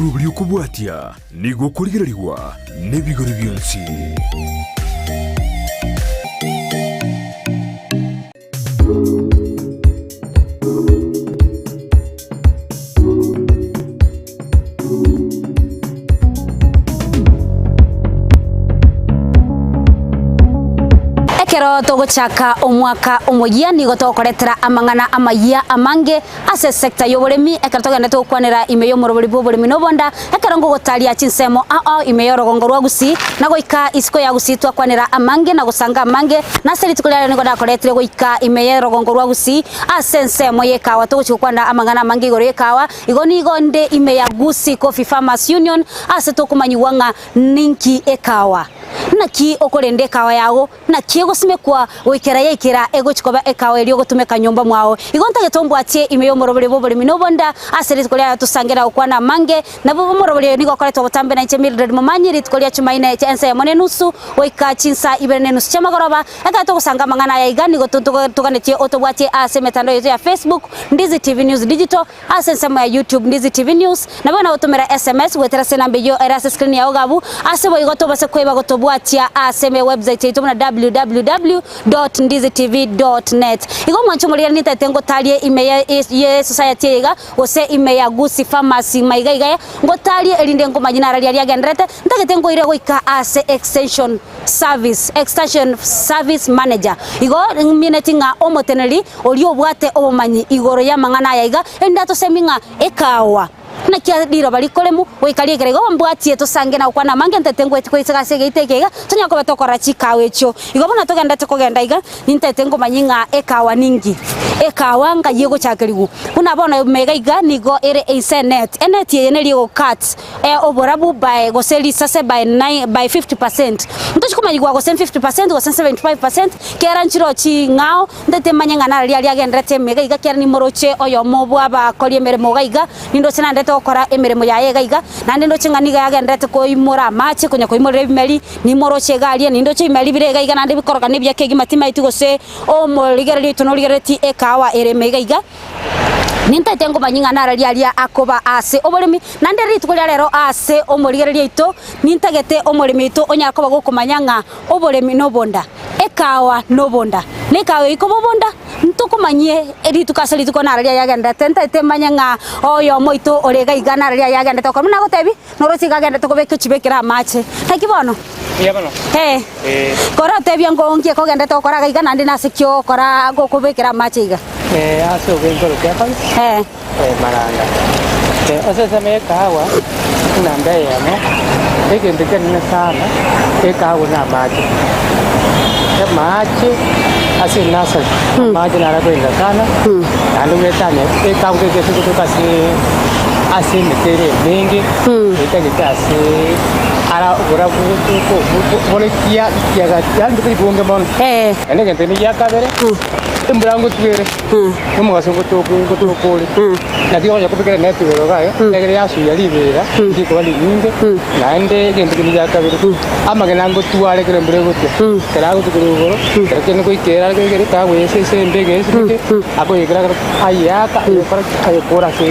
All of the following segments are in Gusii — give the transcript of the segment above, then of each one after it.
Omoroberi okobwatia nigo okorigererigwa nebigori bionsi. Ekero togochaka omwaka omoyia nigo togokoretera amang'ana amayia amange Ase esecta y'oboremi, ekero togenderete gokwanera ime y'omorobori bw'oboremi na obonda, ekero ngogotaria chinsemo ao ao ime y'orogongo rwa Gusii, na goika isiko ya Gusii twakwanera amange na gosanga amange, na ase rituko riarero nigo nakoretire goika ime y'orogongo rwa Gusii ase ensemo y'ekawa togochia gokwanera amang'ana amange igoro y'ekawa, igo nigo nde ime ya Gusii Coffee Farmers Union ase tokomanyigwa ng'a ninki ekawa. Naki okorenda ekawa yago? Naki egosimekwa goikera yaikera egochia koba ekawa eria ogotumeka nyomba mwao. Igo ntagete ombwatie ime y'omorobori bw'oboremi na obonda ase rituko riaye tosangere gokwana amange. Nabo omorobori oyo nigo okoretwa botambe na inche Mildred Momanyi rituko ria Chumaine ensa eyemo na enusu goika chinsa ibere na enusu chiamagoroba. Ekero togosanga amang'ana aya iga nigo toganetie otobwatie ase emetandao yaito ya Facebook, Ndizi TV News Digital, Ase ensemo ya YouTube Ndizi TV News, nabo nagotomera sms goetera ase enamba eyio ere ase screen yao iga abwo, ase boigo tobase kweba gotobwatia ase eme website yaito buna www.ndizitv.net. Igo omwanche omorigereria nintagete ngotarie ime ye ye society eye iga gose ime ya Gusii Farmers ime iga iga ngotarie erinde nkomanye nararia riagendererete ntagete nkoire goika ase extension service, extension service manager. Igo ng'mineti ng'a omoteneneri oria obwate obomanyi igoro y'amang'ana aya iga, erinde atosemi ng'a ekawa naki riroba rikoremu goika riekera igo mbwatie tosange na gokwana amange ntete ngoeti koiseka ase egeita eke iga, tonyare koba tokorora chikawa echio. Igo buna togenderete kogenda iga, nintete nkomanyia ng'a ekawa ninki, ekawa ngai egochakerigwa. Buna bono ime iga iga nigo ere inse enet, enet eye neri ego cut. oborabu by gose risase by nine by 50%. Ntochi komanyigwa gose 50% gose 75% kera nchire ching'ao ntete manye ng'a naro riaria agenderete ime iga iga kera nimoroche oyomo bwa abakori emeremo iga iga, nindoche naendete gokora emeremo yaye iga iga, naende ndoche ng'a nigo agenderete koimora amache konya koimorera ebimeri, nimoroche iga aria, nindoche ebimeri bire iga iga naende bikorokana ebiya kegima timaeti gose omorigereria oito norigereretie ekahawa ere ime iga iga. Nintaete ngomanyie ng'a nararia aria akoba ase oboremi, naende rituko ria rero ase omorigereria oito, nintagete omoremi oito onyare koba gokomanya ng'a oboremi nobonda, ekawa nobonda, na ekawa eyio koba obonda, ntokomanyie rituko ase rituko nararia yagenderete, ntaete manye ng'a oyomo oito ore iga iga nararia yagenderete gokora. Buna nagotebi, noroche iga agenderete kobeka echibekere amache, naki bono? Mbuya mono. Eh, Eh. korotebia ngonki ekogenderete gokora iga iga naende nase ki ogokora gokobekera amache iga? Eh, ase ogenkoro kia kare, Eh. eh, maranga. Eh, ase ensemo ya ekahawa, enamba eyemo, egento ekenene sana, ekahawa na amache. Amache ase enursery, amache naro akoenda sana, naende goetania ekahawa kegese gotoka ase ase emete ere emenge, etagete ase ara oborabu bore kia kiaga yaani teri bonge mono. Eh. Naende egento kende gia kabere, Embura ngotwere, na omogaso ngotoka ore, naki okonya kobekera eneti igoro iga iga, egere yasuya riberera, rikoba rinyinge, naende egento kende gia kabere, amagena ngotware ekero embura egotwa, ekero agotwa korwa igoro, ekero kende goikera are egere kagoyesa ase embe egesimeke, akoyekera ekero ayeaka, ayekora ki? Ayekora ase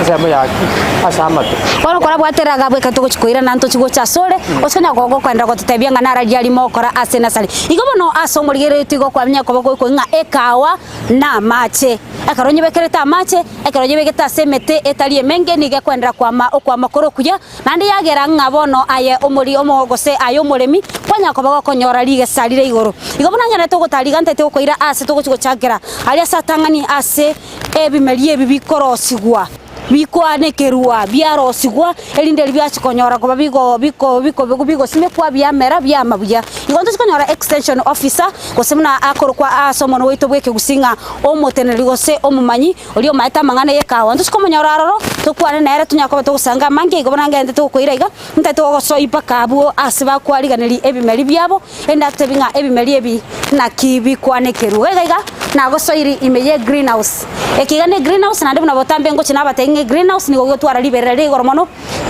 ensemo ya ki? Ase amato. Bono korabwate Rahabu ekero togochia koirana ntochie gocha asore, ase konya gokoenda gototebia ng'a nararia rimo okora ase enasari. Igo bono ase omorigererio tiga okwamenya koba goikwa ng'a ekawa namache. Ekero onyebekerete amache, ekero onyebegete ase emete etari emenge nigo ekoenderera kwama okwama kore okuya, naende yagera ng'a bono aye omori omo gose aye omoremi kwanyara koba gokonyora rigesa rire igoro. Igo buna ngenderete gotara iga ntaete gokoira ase togochia gochakera aria ase atang'ani ase ebimeri ebi bikorosigwa. Bikwanekerwa, biarosigwa, erinde erio biachia konyora koba bigo biko biko bigosimekwa biamera biama buya. Igo ntochi konyora extension officer, gose buna akorokwa ase omonwa oito bw'ekegusii ng'a omoteneneri gose omomanyi oria omaete amang'ana y'ekawa. Ntochi komonyora aroro, tokwane nere tonyare koba togosanga amange igo bono ngenderete togokoira iga, ntaete gogosoi mpaka abwo ase bakwariganeria ebimeri biabo, erinde atotebi ng'a ebimeri ebi naki bikwanekerwa. Iga iga iga nagosoiri ime ye greenhouse. Eke iga ne greenhouse naende buna botambe ngochia nabatebie ng'a egreenhouse nigo gegotwara riberera ria igoro mono,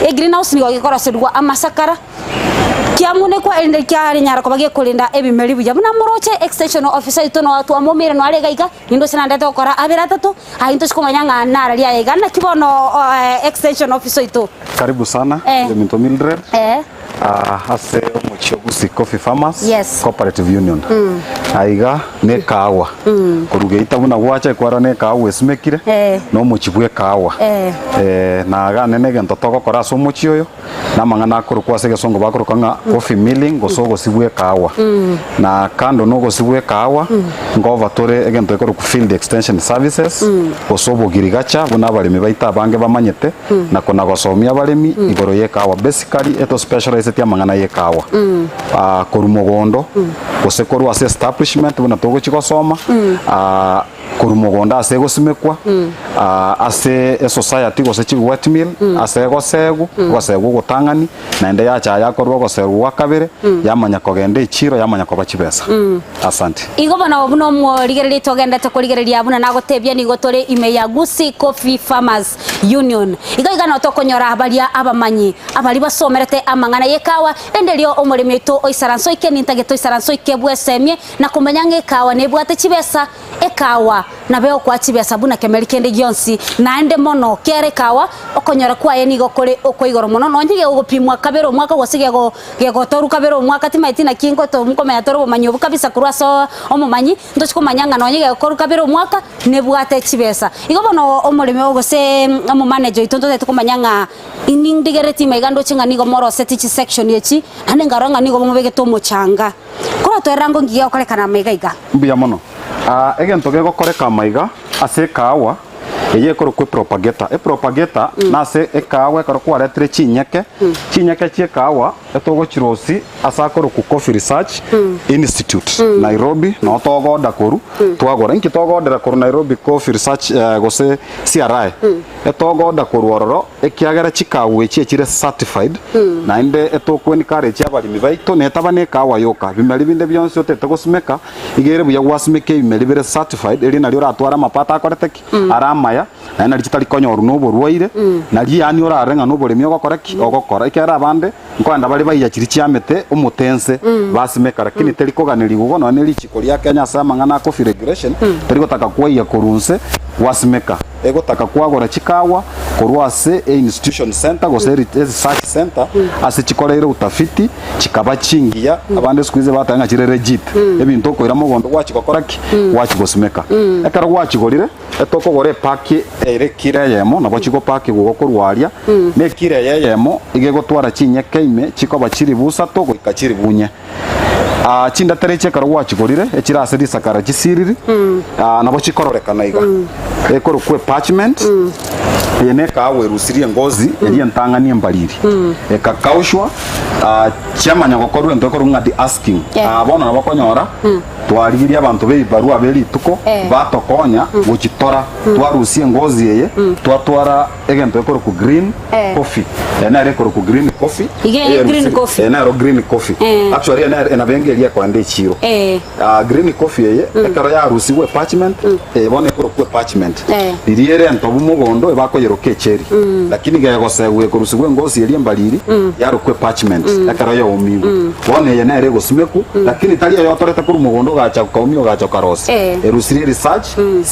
egreenhouse nigo gekoroserigwa amasakara. Kiamunekwa erinde kiarenyara koba gekorenda ebimeri buya. Buna moroche extension officer oito noa twamomeire noare iga iga, ninde ase nandete gokora abere atato, aye ntochi komanya ng'a narari aye iga. Naki bono extension officer oito? Karibu sana Eh. Ominto Mildred Eh. Ah, ase omochie o Gusii Coffee Farmers Yes. Cooperative Union. Aiga ne ekahawa. Korwa geita buna gwacha ekwarora ne ekahawa esimekire Eh. na omochie bwa ekahawa. Eh. Eh, na iga nene egento togokora ase omochie oyo na amang'ana akorokwa ase egesongo bakoroka ng'a coffee milling gose ogosi bwa ekahawa. Na kando na ogosi bwa ekahawa, nkoba tore egento gekorokwa field extension services gose obogirigacha buna abaremi baito abange bamanyete na kona gosomia abaremi igoro y'ekahawa. Basically eto specialiseti amang'ana y'ekahawa korwa mogondo gose korwa ase establishment buna togochia gosoma korwa mogondo ase egosimekwa ase esociety gose chi wet mill ase egosegwa, ogosegwa ogotang'ani naende yacha yakorwa ogoserwa gwa kabere yamanya kogenda echiro yamanya koba chibesa. Asante. Igo bono buna omorigereria togendete korigereria buna nagotebia nigo tore ime ya Gusii Coffee Farmers Union. Iga iga noo tokonyora baria abamanyi abaria basomerete amang'ana y'ekawa rende erio omoremi oito oisaranse oike nintagete oisaranse oike bwesemie na komenya ng'a ekawa nebwate chibesa Ekawa nabo egokoa chibesa buna kemeri kende gionsi, naende mono kera ekawa okonyora kwaye nigo kore okwa igoro mono, nonye gegopimwa kabere omwaka gose gego gegotorwa kabere omwaka timaeti naki ngoto nkomenya tore obomanyi obo kabisa korwa ase omomanyi, ntochi komanya ng'a nonye gegokorwa kabere omwaka nebwate chibesa. Igo bono omoremi oyo gose omomanager oito ntotagete komanya ng'a nindigereti maiga ndoche ng'a nigo moroseti chisection echi, naende nkarora ng'a nigo mobegete omochanga. Koratoerera ango nki gegokorekana amaiga iga? Mbuya mono. Aa, egento gegokoreka amaiga ase ekaawa eye ekorokwa epropageta. Epropageta nase ekaawa ekero kwaretire chinyeke, chinyeke chi'ekaawa etogochirosi ase akorokwa Coffee Research Institute Nairobi, noo togoda korwa twagora. Inki togodera korwa Nairobi Coffee Research gose CRI? Etogoda korwa ororo, ekiagera chikawa echi echire certified, naende etokwe encourage abaremi baito, netaba nekawa yoka, bimeri binde bionsi otete gosimeka, iga ere buya gwasimeka ebimeri bire certified, erio nario oratware amapato akorete ki? Are amaya, naende nario chitari konyorwa na oborwaire, nario yaani orarore ng'a noboremi ogokora ki? Ogokora. Ekiagera abande, nkoenda bare baiya chiria chiamete omote ense, basimeka, lakini teri koganerigwa igo nonya ne richiko ria Kenya ase amang'ana a coffee regulation, teri gotaka kwaiya korwa nse gwasimeka. Egotaka kwagora chikawa korwa ase e institution center gose e research center ase chikoreire utafiti chikaba chingiya abande siku hizi bateba ng'a chire legit ebinto okoira mogondo gwachia gokora ki? Gwachia gosimeka. Ekero gwachigorire etokogora epaki ere ekiro eyemo nabo chigopakigwa igo korwa aria na ekiro eye eyemo iga egotwara chinyeke ime chikoba chiribu isato goika chiribu inye. Chindatera echi ekero gwachigorire, echire ase risakara chisiriri, nabo chikororekana iga. Ekorokwa eparchment, eye nekaagwa erusirie engozi eria entang'ani embariri, ekakaushwa, chiamanya gokorwa egento gekorokwa ng'a deasking. Bono nabo okonyora twarigirie abanto b'ebibarua be rituko, batokonya gochitora, twarusia engozi eye, twatwara egento gekorokwa green coffee. Eye nero ekorokwa green coffee. Iga eye green coffee. Eye nero green coffee. Eh. Actually eye nero nabo enga eria ekoenda echiro. Eh. Ah, green coffee eye ekero yarusigwe parchment, eye bono ekorokwa parchment. Eh. Riria ere entobu mogondo ebakoyeroka echeri. Lakini gegosegwa ekorusigwa engosi eria embariri yarokwa parchment ekero yaomigwe. Bono eye nere egosimekwa lakini tari eyotorete korwa mogondo ogacha okaumia ogacha okarosia. Eh. Erusirie research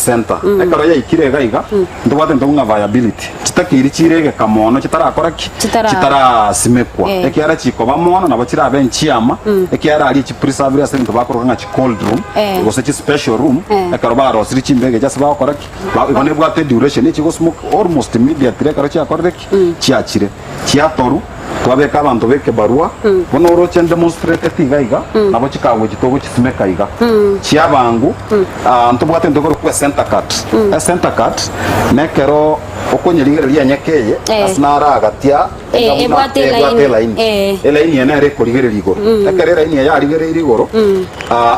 center. Ekero yaikire iga iga ntobwate intwe ng'a viability. Chitakeiri chire egeka mono chitarakora ki? Chitara- Chitarasimekwa. Eh. Ekiagera chikoba mono nabo chirabe enchiama, ekiagera aria chipreservire ase ebinto bakoroka ng'a chi cold room, Eh. gose chi special room, Eh. ekero barosirie chimbega echi ase bagokora ki? Ba- igo nebwate eduration echigosmoke almost immediately ekero chiakorire ki? Chiachire. Chiatorwa, twabeka abanto ba ekebarua, bono oroche ndemonstrateti iga iga, nabo chikago echi togochisimeka iga. Chiabangu, ntobwate egento gekorokwa ecenter cut. Ecenter cut, nekero okonyerigereria enyeke eye, Eh. ase naro agatia Eh, enga buna ebwate ebwate elaini. elaini. Eh. Elaini eye nere ekorigereria igoro. Ekero elaini eye yarigereire igoro,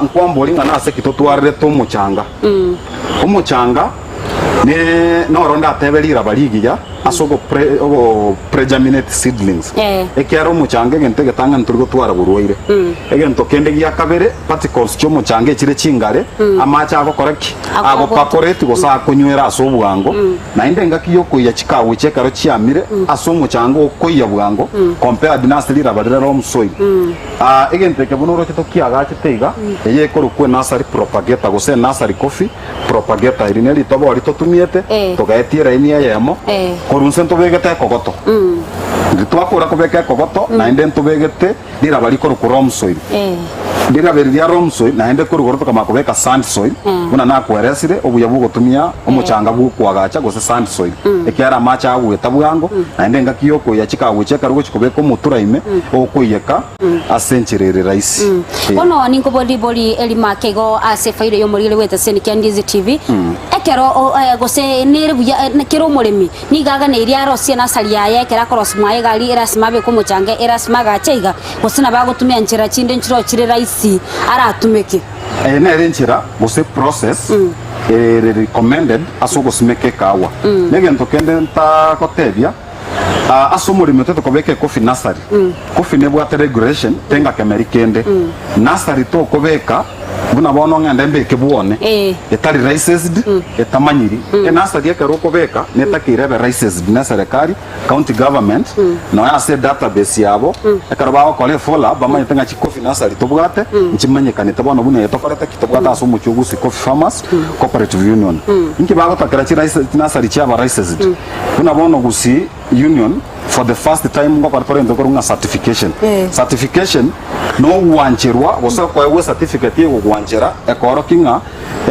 nkwambori ng'a nase ki totwarerete omochanga. Omochanga, ne noro ndatebe riraba rigiya. ase ogo pre ogo pregerminate seedlings. Eh. Ekiagera omochanga egento egetang'ani tori gotwara borwaire. Egento kende gia kabere, particles chi'omochanga echire chingare, amache agokora ki? Ago- Agopakoreti gose akonywera ase obwango, naende engaki y'okoiya chikagucha ekero chiamire ase omochanga okoiya bwango compared nase riraba rire loam soil. Ah, egento eke buna oroche tokiagachete iga, eye ekorokwa enursery propagator gose enursery coffee propagator. Eri neritobo totumiete, Eh. togaetia eraini eyemo, Eh. korwa inse ntobegete ekogoto. Riria twakora kobeka ekogoto, naende ntobegete riraba rikorokwa loam soil. Eh. Riraba eri ria loam soil naende korwa igoro tokamanya kobeka sand soil, buna nakweresire obuya bwogotumia omochanga bwokoagacha gose sand soil, ekiagera amache agoeta bwango, naende engaki yokoiya chikagocha ekero ogochia kobeka omotura ime, okoiyeka ase enchera ere rahisi. Eh. Bono ninkoborie ribori erimo ake igo ase efaida y'omoriri bw'eteseni kia Ndizi TV. Ekero o- eh, gose nere buya eh, kera omoremi Nigo aganeirie arosie enasari yaye ekero akorosia mwaye egari erasima abeke omochanga erasima agache iga, gose nabo agotumia nchera chinde nchiroo chire rahisi aratumeke. Eye nere enchera gose process ere recommended ase ogosimeka ekaagwa. Negento kende ntagotebia, ase omoremi otete kobeka ecoffee nursery, coffee nebwate regulation tenga kemeri kende. Nursery tokobeka Buna bono ng'ende mbeke bwone, Eh. etari licensed, etamanyiri. Enursery ekero okobeka netakeire ebe licensed ne serikali, county government, nonya ase edatabase yabo, ekero bagokora efollow up bamanyete ng'a chicoffee nursery tobwate, nchimanyekanete bono buna eye tokorete ki tobwate ase omochie o Gusii Coffee Farmers Cooperative Union. Inki bagotakera chilice chinursery chiaba licensed? Buna bono Gusii Union for the first time ngokora tore egento ekorokwa ng'a certification. Eh. Certification nogwancherwa gose okoegwa ecertificate egogwanchera ekoorokia ng'a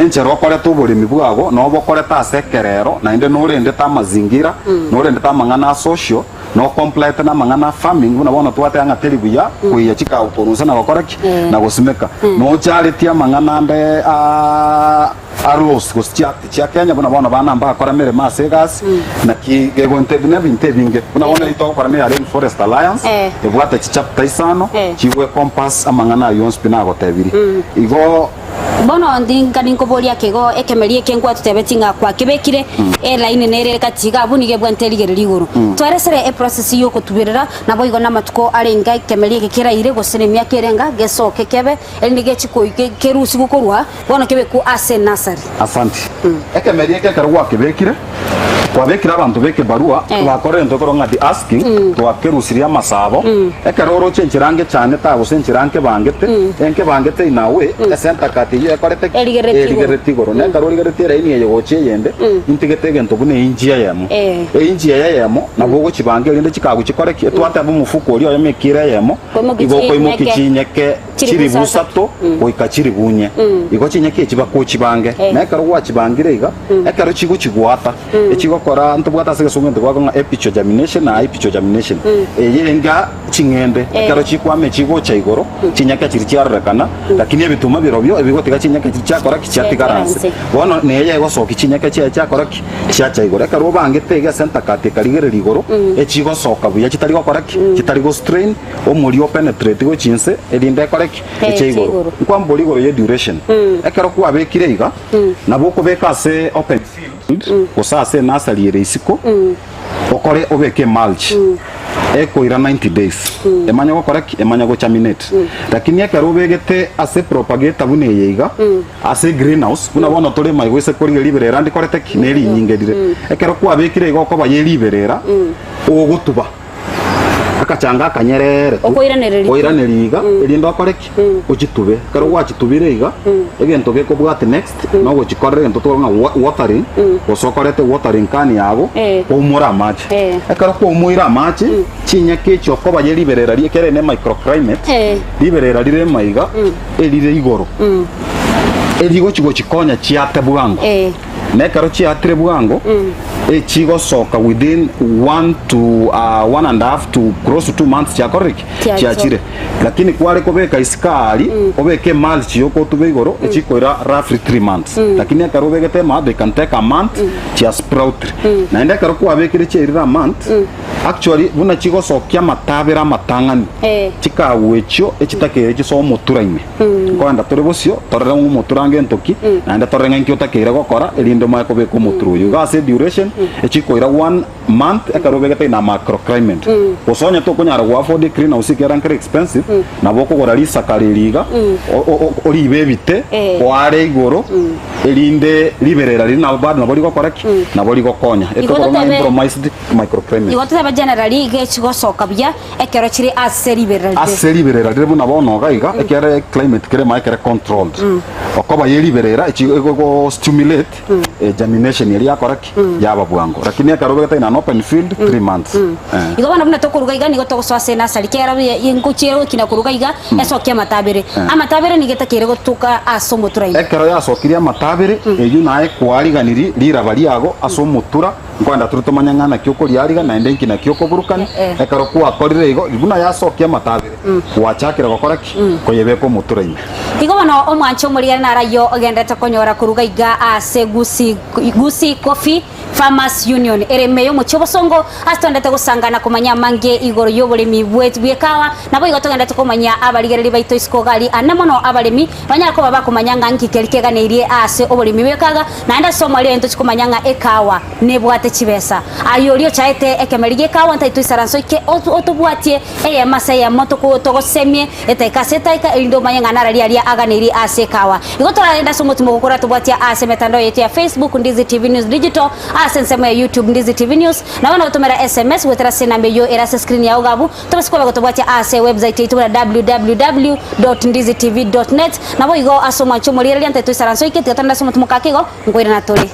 enchera okorete oboremi bwago nobo okorete ase ekerero naende norendete amazingira, norendete amang'ana a social, nokomplaete namang'ana a farming buna bono twateba ng'a teri buya koiya chikago korwa inse na gokora ki? Na gosimeka. Nocharetie amang'ana ande aa. Arose gose chiact chia Kenya buna bono bana mbakora emeremo ase egasi naki gegontebia na ebinto ebinge buna bono eyio togokora ne ya Rain Forest Alliance Eh. ebwate chichapter isano Eh. chigwe compass amang'ana ayio onsi pi nagotebirie igo Bono ndinka ninkoboria ake igo ekemeri eke nkwatotebeti ng'a kwakebekire elaini nere ere gati iga abwo nigo ebwate erigererio igoro. Tweresere eprocess yokotuberera naboigo namatuko arenge ekemeri eke keraire gose na emiaka ere enga gesoke kebe erinde gechi koi kerusigwe korwa Bono kebekwe ase enasari. Asanti. Ekemeri eke ekero gwakebekire, kwabekire abanto b'ekebarua, Eh. twakorire intwe korwa ng'a the asking, twakerusirie amasabo, ekero oroche enchera ngechanete aa gose enchera nkebangete, enkebangete in a way, esenta kati eyio ekorete ki? Erigereretie igoro. Erigereretie igoro. Na ekero origereretie eraini eye gochia eyende, intigete egento buna einchi eyemo. Eh. Einchi eye eyemo, nabo ogochibanga erinde chikagu chikore ki? Etwateba omofuko oria oyomo ekiro eyemo, Koimokia igo okoimokia chinyeke. chinyeke Chiribu chiribu isato goika chiribu inye. Igo chinyeke echi bakochibange, na ekero gwachibangire iga, ekero chigochigwata, echigokora ntobwate ase egesongo egento gwakora ng'a apical germination na apical germination. Eye enga ching'ende, ekero chikwama echigocha igoro, chinyeke chiria chiarorekana, lakini ebituma birobio ebigotiga chinyeke chiria chiakora ki? Chiatigara nse. Bono neye egosokia chinyeke chiaye chiakora ki? Chiacha igoro. Ekero obangete iga ase entakati ekarigereria igoro, echigosoka buya chitari gokora ki? Chitari gostrain. Omoria o penetrate gochia inse, erinde ekore ki? Eche igoro. Nkwambora igoro ye duration. Ekero kwabekire iga, nabo okobeka ase open field, gose ase enursery ere isiko, okore obeke emulch. Ekoira 90 days. Emanye gokora ki? Emanye gochaminate. Lakini ekero obegete ase propagator buna eye iga, ase egreenhouse, buna bono tore maigo ase korigia riberera ndikorete ki? Nerinyinge rire. Ekero kwabekire iga okoba ye riberera, ogotuba. Agachanga akanyerere tu, Okoiranereria. oiraneria iga, erinde okore ki? Ochitube. Ekero gwachitubire iga, egento gekobwati next, nogochikorera egento tokoroka ng'a wa- watering, gose okorete watering can yago, Eh. kwaumora amache. Eh. Ekero kwaumoire amache, chinyeke echi okoba ye riberera rie ekere ne microclimate, Eh. riberera rire maiga, erire igoro, erigochi gochikonya chiate bwango. Eh. Na ekero chiatire bwango, echigosoka within one to uh, one and a half to close to two months chiakorire ki? Chiacho. Chiachire. Lakini kware kobeka isiko aria, obeke emulch yokotuba igoro, echikoira roughly three months. Lakini ekero obegete ema, they can take a month, chia sproutire. Naende ekero kwabekire chiairire a month, actually buna chigosokia amatabera amatang'ani, Eh. chikagwa echio echitakeire chisoe omotura ime. Nkoenda tore bosio, torore ng'a omotura ange entoki, naende torore ng'a inki otakeire gokora, erinde omanye kobeka omotura oyio. Iga ase eduration, echikoira one month ekero obegete in a macroclimate. Gose onye tokonyara go afford e green house ekiagera nkere expensive, nabo okogora risakara eri iga, o- o- o- oribe ebite, Eh. oare igoro, erinde riberera riria nabo bado nabo rigokora ki? Nabo rigokonya. Igo Etokoro ng'a totebe- impromised microclimate. Igo totebe generally iga echigosoka buya ekero chire ase riberera rire. Ase riberera rire buna bono iga iga, ekiagera eclimate kere mae kere controlled. Okoba ye riberera echi ego stimulate germination eria yakora ki? Yaba bwango. Lakini ekero obegete in an open field, 3 months. Eh. Igo bono buna tokoruga iga nigo togosoa ase enasari kera buya ngochiere gokina koruga iga esokie amatabere. Amatabere nigo etakeire gotuka ase omotura ime. Ekero yasokirie amatabere, eyio naye kwariganirie riraba riago ase omotura, Nkoenda tore tomanye ng'a naki okoriariga, naende inki naki okoburukania. Ekero gwakorire igo, buna yasokia amatabere, gwachakire gokora ki? Koyebeka omotura ime. Igo bono omwanche omorigani naro ayio ogenderete konyora koruga iga ase Gusii Gusii Coffee Farmers Union ere ime y'omochie obosongo ase togenderete gosangana komanya amange igoro y'oboremi bw'ekawa naboigo togenderete komanya abarigereria baito isiko gari ane mono abaremi Banyare koba bakomanya ng'a nki keria keganeirie aase oboremi bw'ekaga, naende ase omoerio oye ntochie komanya ng'a ekawa nebwate chibesa. Aye oria ochaete ekemeri gi'ekawa ntaitwe toisaranse oike otobwatie eyemo ase eyemo togosemie etaika ase etaika erinde omanye ng'a narari aria aganeirie aase ekawa. Igo toragende ase omotimo gokora tobwatie aase emetandao yaito ya Facebook Ndizi TV News Digital, aase ensemo ya YouTube Ndizi TV News, na bono gotomera SMS goetera ase enamba eyio ere ase screen yao iga abwo. Tobase koba gotobwatia aase ewebsite yaito buna www.ndizitv.net Naboigo ase omwancho omorigereria ntae toisaranse oike tiga torende ase omotumo kake igo nkoirana tore.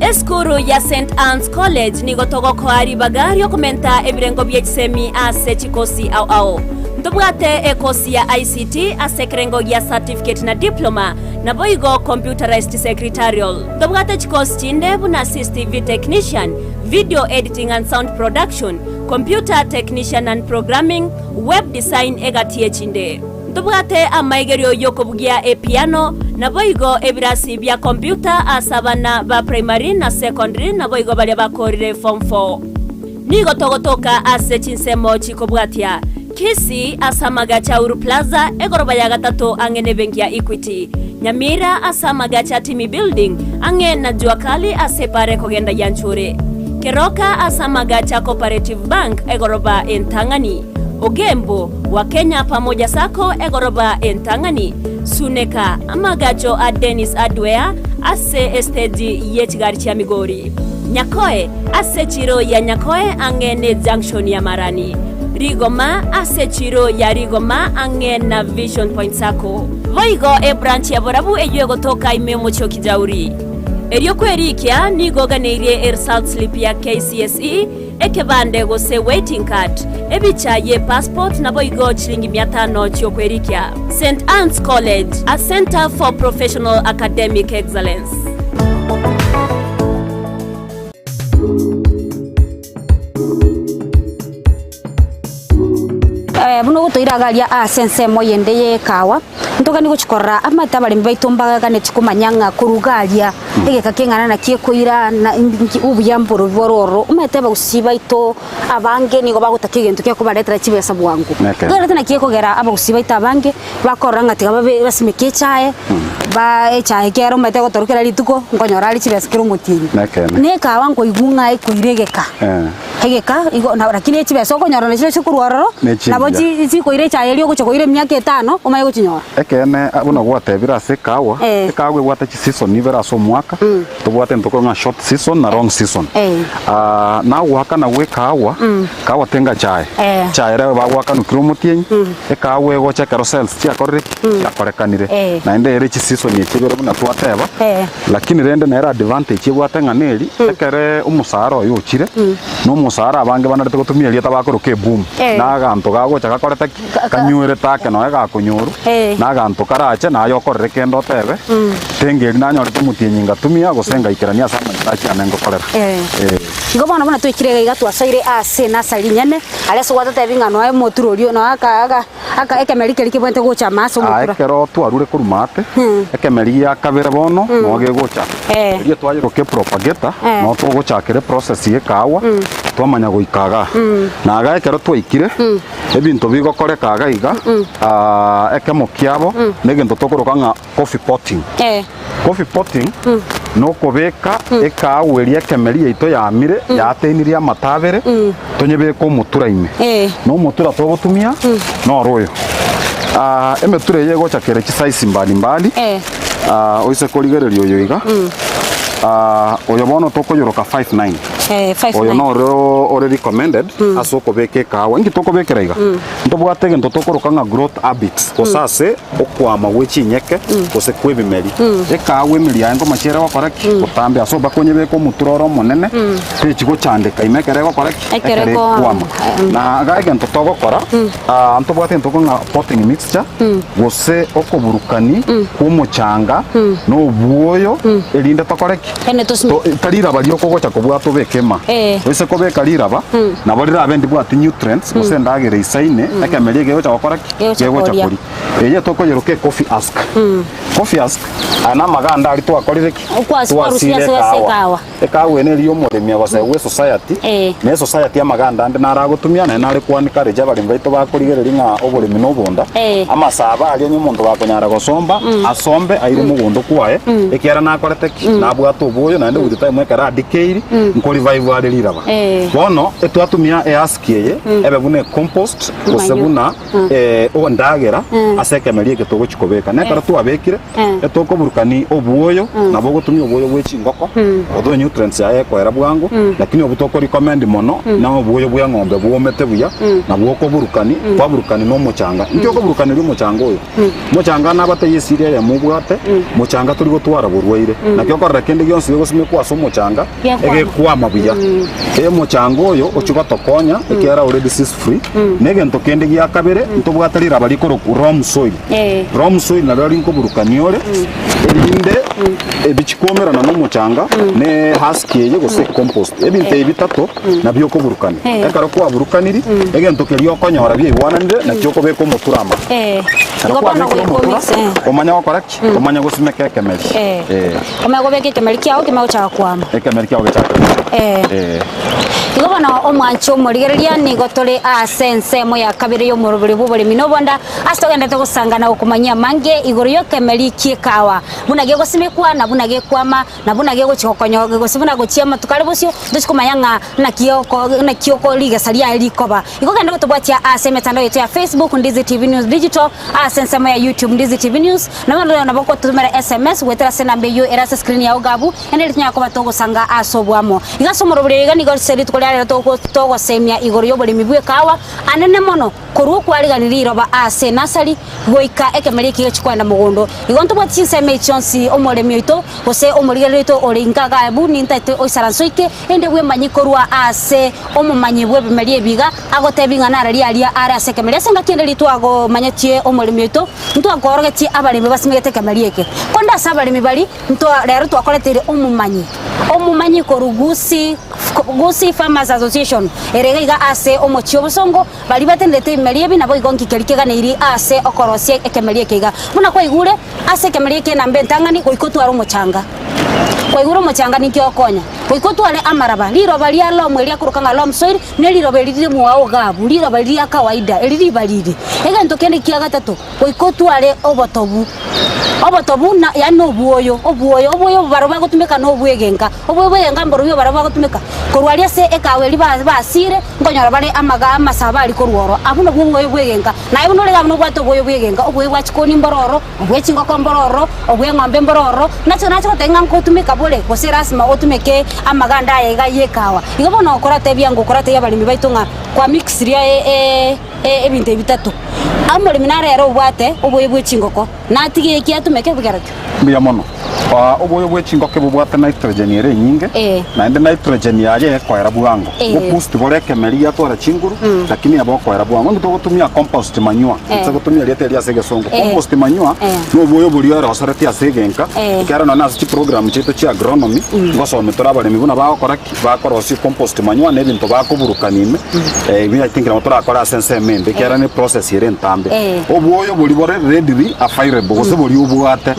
Esukuru ya St Anne's College nigo togokoa ribaga riokomenta ebirengo bie chisemi ase chikosi ao ao. Ntobwate ekosi ya ICT ase ekerengo gia certificate na diploma, naboigo computerized secretarial. Ntobwate chikosi chinde buna CCTV technician, video editing and sound production, computer technician and programming, web design egati echinde. Ntobwate amaigerio y'okobugia epiano, naboigo ebirasi bia computer ase abana ba primary na secondary naboigo baria bakorire form four. Nigo togotoka ase chinsemo chikobwatia, Kisii ase amagacho a Uhuru Plaza, egoroba ya gatato ang'e nebenki ya Equity, Nyamira ase amagacho a Timi Building, ang'e na Jua Kali ase epara ekogenda Gianchure, Keroka ase amagacho a Cooperative Bank, egoroba entang'ani, Ogembo, Wakenya Pamoja Sacco, egoroba entang'ani, Suneka, amagacho a Dennis Hardware ase esteji ye chigari chia Migori. Nyakoe, ase echiro ya Nyakoe ang'e ne junction ya Marani. Rigoma, ase echiro ya Rigoma ang'e na Vision Point Sacco. Boigo ebranch ya Borabu eyio egotoka ime y'omochie o Kijauri. Erio kwerikia nigo oganeirie eresult slip ya KCSE, ekebande gose waiting card, ebicha ye passport naboigo chilingi mia tano chiokwerikia. St Anne's College, a centre for professional academic excellence. Buna ogotoira iga aria ase ensemo eyende y'ekawa, ntoganie gochia korora amato abaremi baito mbaganetie komanya ng'a korwa iga aria egeka keng'ana naki ekoira na nki obuya mborobi bore ororo. Omanyete abagusii baito abange nigo bagotaka egento gekobaretera chibesa bwango. Neke. Ntogerete naki ekogera abagusii baito abange bakorora ng'a tiga babe basimeke echae, ba echae ekero omanyete egotorwa kera rituko, nkonyora are chibesa kera omotienyi. Nekeene. Na ekawa nkoigwa ng'a ekoira egeka, Eh. egeka igo na lakini echibesa okonyora nachio chikorwa ororo, Ne chingiya. nabo chi chikoira echae eria ogocha koira emiaka etano, omanye gochinyora. Ekeene buna gwatebire ase ekawa, Eh. ekawa ebwate chiseason ibere ase omwaka, tobwate intwe korwa ng'a short season na long season. Eh. Ah, nagoakana gwa ekawa, kawa tenga chae, Eh. chae ere bagoakanwa kera omotienyi, Ekaagwa egocha ekero cells chiakorire ki? Chiakorekanire. Eh. Naende ere chiseason echi ibere buna twateba, Eh. lakini rende nere advantage ebwate ng'a neri, ekere omosara oyo ochire, na omosara abange banarete gotumia erieta bakoroka eboom. Eh. Na aganto gagocha gakorete ki? Ka- ka- Kanywerete ake noe gakonyorwa, Eh. na aganto karache naye okorere kende otebe, tengeri nanyorete omotienyi ngatumia gose ngaikerania ase amanyitachi ane ngokorera. Eh. Eh. Igo bono buna twaikire iga iga twasoire ase enasari enyene, aria ase gwatotebi ng'a noe omotura oria noe aka aka aka ekemeri keria kebwenerete gocha ime ase Aa omotura. ekero twarure korwa maate, ekemeri gia kabere bono noo gegocha. Eh. Erio twayeroka epropagator, Eh. noo togochakera eprocess ya ekahawa. Twamanya goika igaa. Na igaa ekero twaikire, ebinto bigokoreka iga iga, ah, ekemo kiabo, negento tokoroka ng'a coffee potting. Eh. Coffee potting, nokobeka ekaawa eria ekemeri yaito yaamire, yateinirie amato abere, tonyebeke omotura ime. Eh. Na omotura togotumia, noro oyo. Ah, emetura eye egocha kere chisize mbali mbali, Eh. ah, oise korigereria oyo iga, ah, oyo bono tokoyoroka 59. Eh, Oyo 59. noro ore recommended ase okobeka ekaawa. Inki tokobekera iga? Ntobwate egento tokoroka ng'a growth habits gose ase okwama gwe chinyeke gose kw'ebimeri. Ekaawa emeri yaye nkomache ere gokora ki? Gotambia ase oba konyebeka omotura ore omonene techi gochandeka ime ekero egokora ki? Ekero Ekero ekoama. ekwama. Na iga egento togokora, ah, ntobwate egento tokoroka ng'a potting mixture gose okoburukani kw'omochanga na obwoyo erinde tokore ki? Ene tosime. To- tari riraba rioka ogocha kobwata obeke ema. Eh. Oise kobeka riraba, nabo rirabe ndibwati nutrients, gose endagera eisaine, ekemeri eke gegocha gokora ki? Gegocha Gegocha koria. koria. Eye tokoyeroka ecoffee husk. Coffee husk, aya namaganda aria twakorire ki? Okwas- Twasire kwarusia ase ase ekahawa. ekahawa. Ekahawa eye neri omoremi agosegwa esociety, Eh. na esociety amaganda ande naro agotumia, naende nare ko encourage abaremi baito bakorigereria ng'a oboremi na obonda, Eh. amasabo aria onye omonto gakonyara gosomba, asombe aire mogondo kwaye, ekiagera nakorete ki? Nabwate oboyo naende with time ekero adikeiri, nko revive are riraba. Eh. Bono, etwatumia ehusk eye, ebe buna ecompost, gose Manure. buna endagera ase ekemeri eke togochia kobeka. Na ekero twabekire, etokoburukani obwoyo, nabo ogotumia obwoyo bwe chingoko, although nutrients yaye ekoera bwango, lakini obwo toko recommend mono na obwoyo bwe eng'ombe bwomete buya, nabwo okoburukani, kwaburukani na omochanga. Inki okoburukaneria omochanga oyo? Mochanga nabatebie esiri eyemo obwate, mochanga tori gotwara borwaire. Naki okorora kende gionsi gegosimekwa ase omochanga, Gekwama. egekwama buya. Omochanga oyo ochie gotokonya, ekiagera ore disease free, na egento kende gia kabere, ntobwate riraba rikorokwa loam soil. Eh. Loam soil nario rinkoburukania ore, erinde ebichikwomerana na omochanga, ne husk eye gose compost. Ebinto ebi bitato nabio okoburukania. Eh. Ekero kwaburukaniri, egento keria okonyora biaigwananire, nakio okobeka omotura amo. Eh. Ekero Igo bono kwabekire goika omotura, omix, eh. omanye gokora ki? Omanye gosimeka ekemeri. Eh. Eh. Omanye gobeka ekemeri kiao kime gochaka kwama. Ekemeri kiao gechake kwama. Eh. Eh. Igo bono omwanchi omorigereria nigo tore ase ensemo ya kabere y'omorobori bw'oboremi na obonda ase togenderete gosangana gokomanyia amange igoro y'ekemeri ki'ekawa buna gegosimekwa na buna gekwama na buna gegochia gokonyo gose buna gochia amatuko are bosio ntochi komanya ng'a naki oko naki oko rigesa riaye rikoba. Igo genda gotobwatia ase emetandao yaito ya Facebook Ndizi TV News Digital ase ensemo ya YouTube Ndizi TV News na bono nabo ogototomera SMS goetera ase enamba eyio ere ase screen yao iga abwo Ere rinyare koba togosanga ase oboamo. Iga ase omorobori oyo iga nigo ase rituko ria rero togosemia igoro y'oboremi bw'ekawa anene mono, korwa okwarigani riroba ase enasari goika ekemeri eki gechi kwenda mogondo. Igo ntobwati chinsemo echi chionsi omoremi oito gose omorigereria oito ore inka iga abwo nintaete oisaranse oike ende bwemanyi korwa ase omomanyi bw'ebimeri ebi iga agotebi ng'a nararia aria are ase ekemeri. Ase engaki ende ritwagomanyetie omoremi oito ntwakoorogetie abaremi basimegete ekemeri eke. Korende ase abaremi baria Ntwa rero twakoreteire omomanyi, omomanyi korwa Gusii, Gusii Farmers Association, ere iga iga ase omochie obosongo, baria batenderete ebimeri ebi naboigo nki keria keganeiri ase okorosia ekemeri eke iga. Buna kwaigure, ase ekemeri eke enamba entang'ani goika otware omochanga. Kwaigure omochanga ninki ogokonya? Goika otware amaraba, riroba ria loam eria akoroka ng'a loam soil, ne riroba eri rire mwao iga abwo, riroba riria kawaida, eri ribariri. Egento kende kia gatato, goika otware obotobu. Obotobu na yaani na obwoyo, obwoyo, obwoyo obo barabwo bagotumeka na obwegenka, obwoyo bwegenka mborobio barabwo bagotumeka korwa aria ase ekawa eria ba basiire, nkonyora bare amaga amasabo aria korwa ororo, abwo nabwo obwoyo bwegenka. Naye buna ore iga abwo nobwate obwoyo bwegenka, obwoyo bwa chikoni mboro ororo, obwe chingoko mboro ororo, obwe eng'ombe mboro ororo, nache nache gotebia ng'a nkotumeka bore, gose lasima otumeke amaganda aya iga ya ekawa. Igo bono okoratebia ng'a okoratebia abaremi baito ng'a kwamixria e ebinto ebi bitato. Omoremi naro ere obwate oboyo bwe chingoko, natige eki atumeke bigerokio. Mbuya mono. Oboyo bwe chingoko ebobwate nitrogen ere enyinge, Eh. naende nitrogen yaye ekoera bwango. Eh. Boboost bore ekemeri giatwara chinguru, lakini ebe okoera bwango. Onye togotumia compost manure, Eh. inse gotumia erieta eria ase egesongo. Eh. Compost manure, Eh. na oboyo boria orosereti ase egenka, Eh. ekiagera nonye ase chiprogram chiaito chia agronomy, ngosomi tore abaremi buna bagokora ki? Bakorosia compost manure na ebinto bakoburukania ime, ebi I think nabo torakore ase ensemo ende, ekiagera ne process ere entambe. botambe. Eh. Obwoyo boria bore readily available gose boria obwate.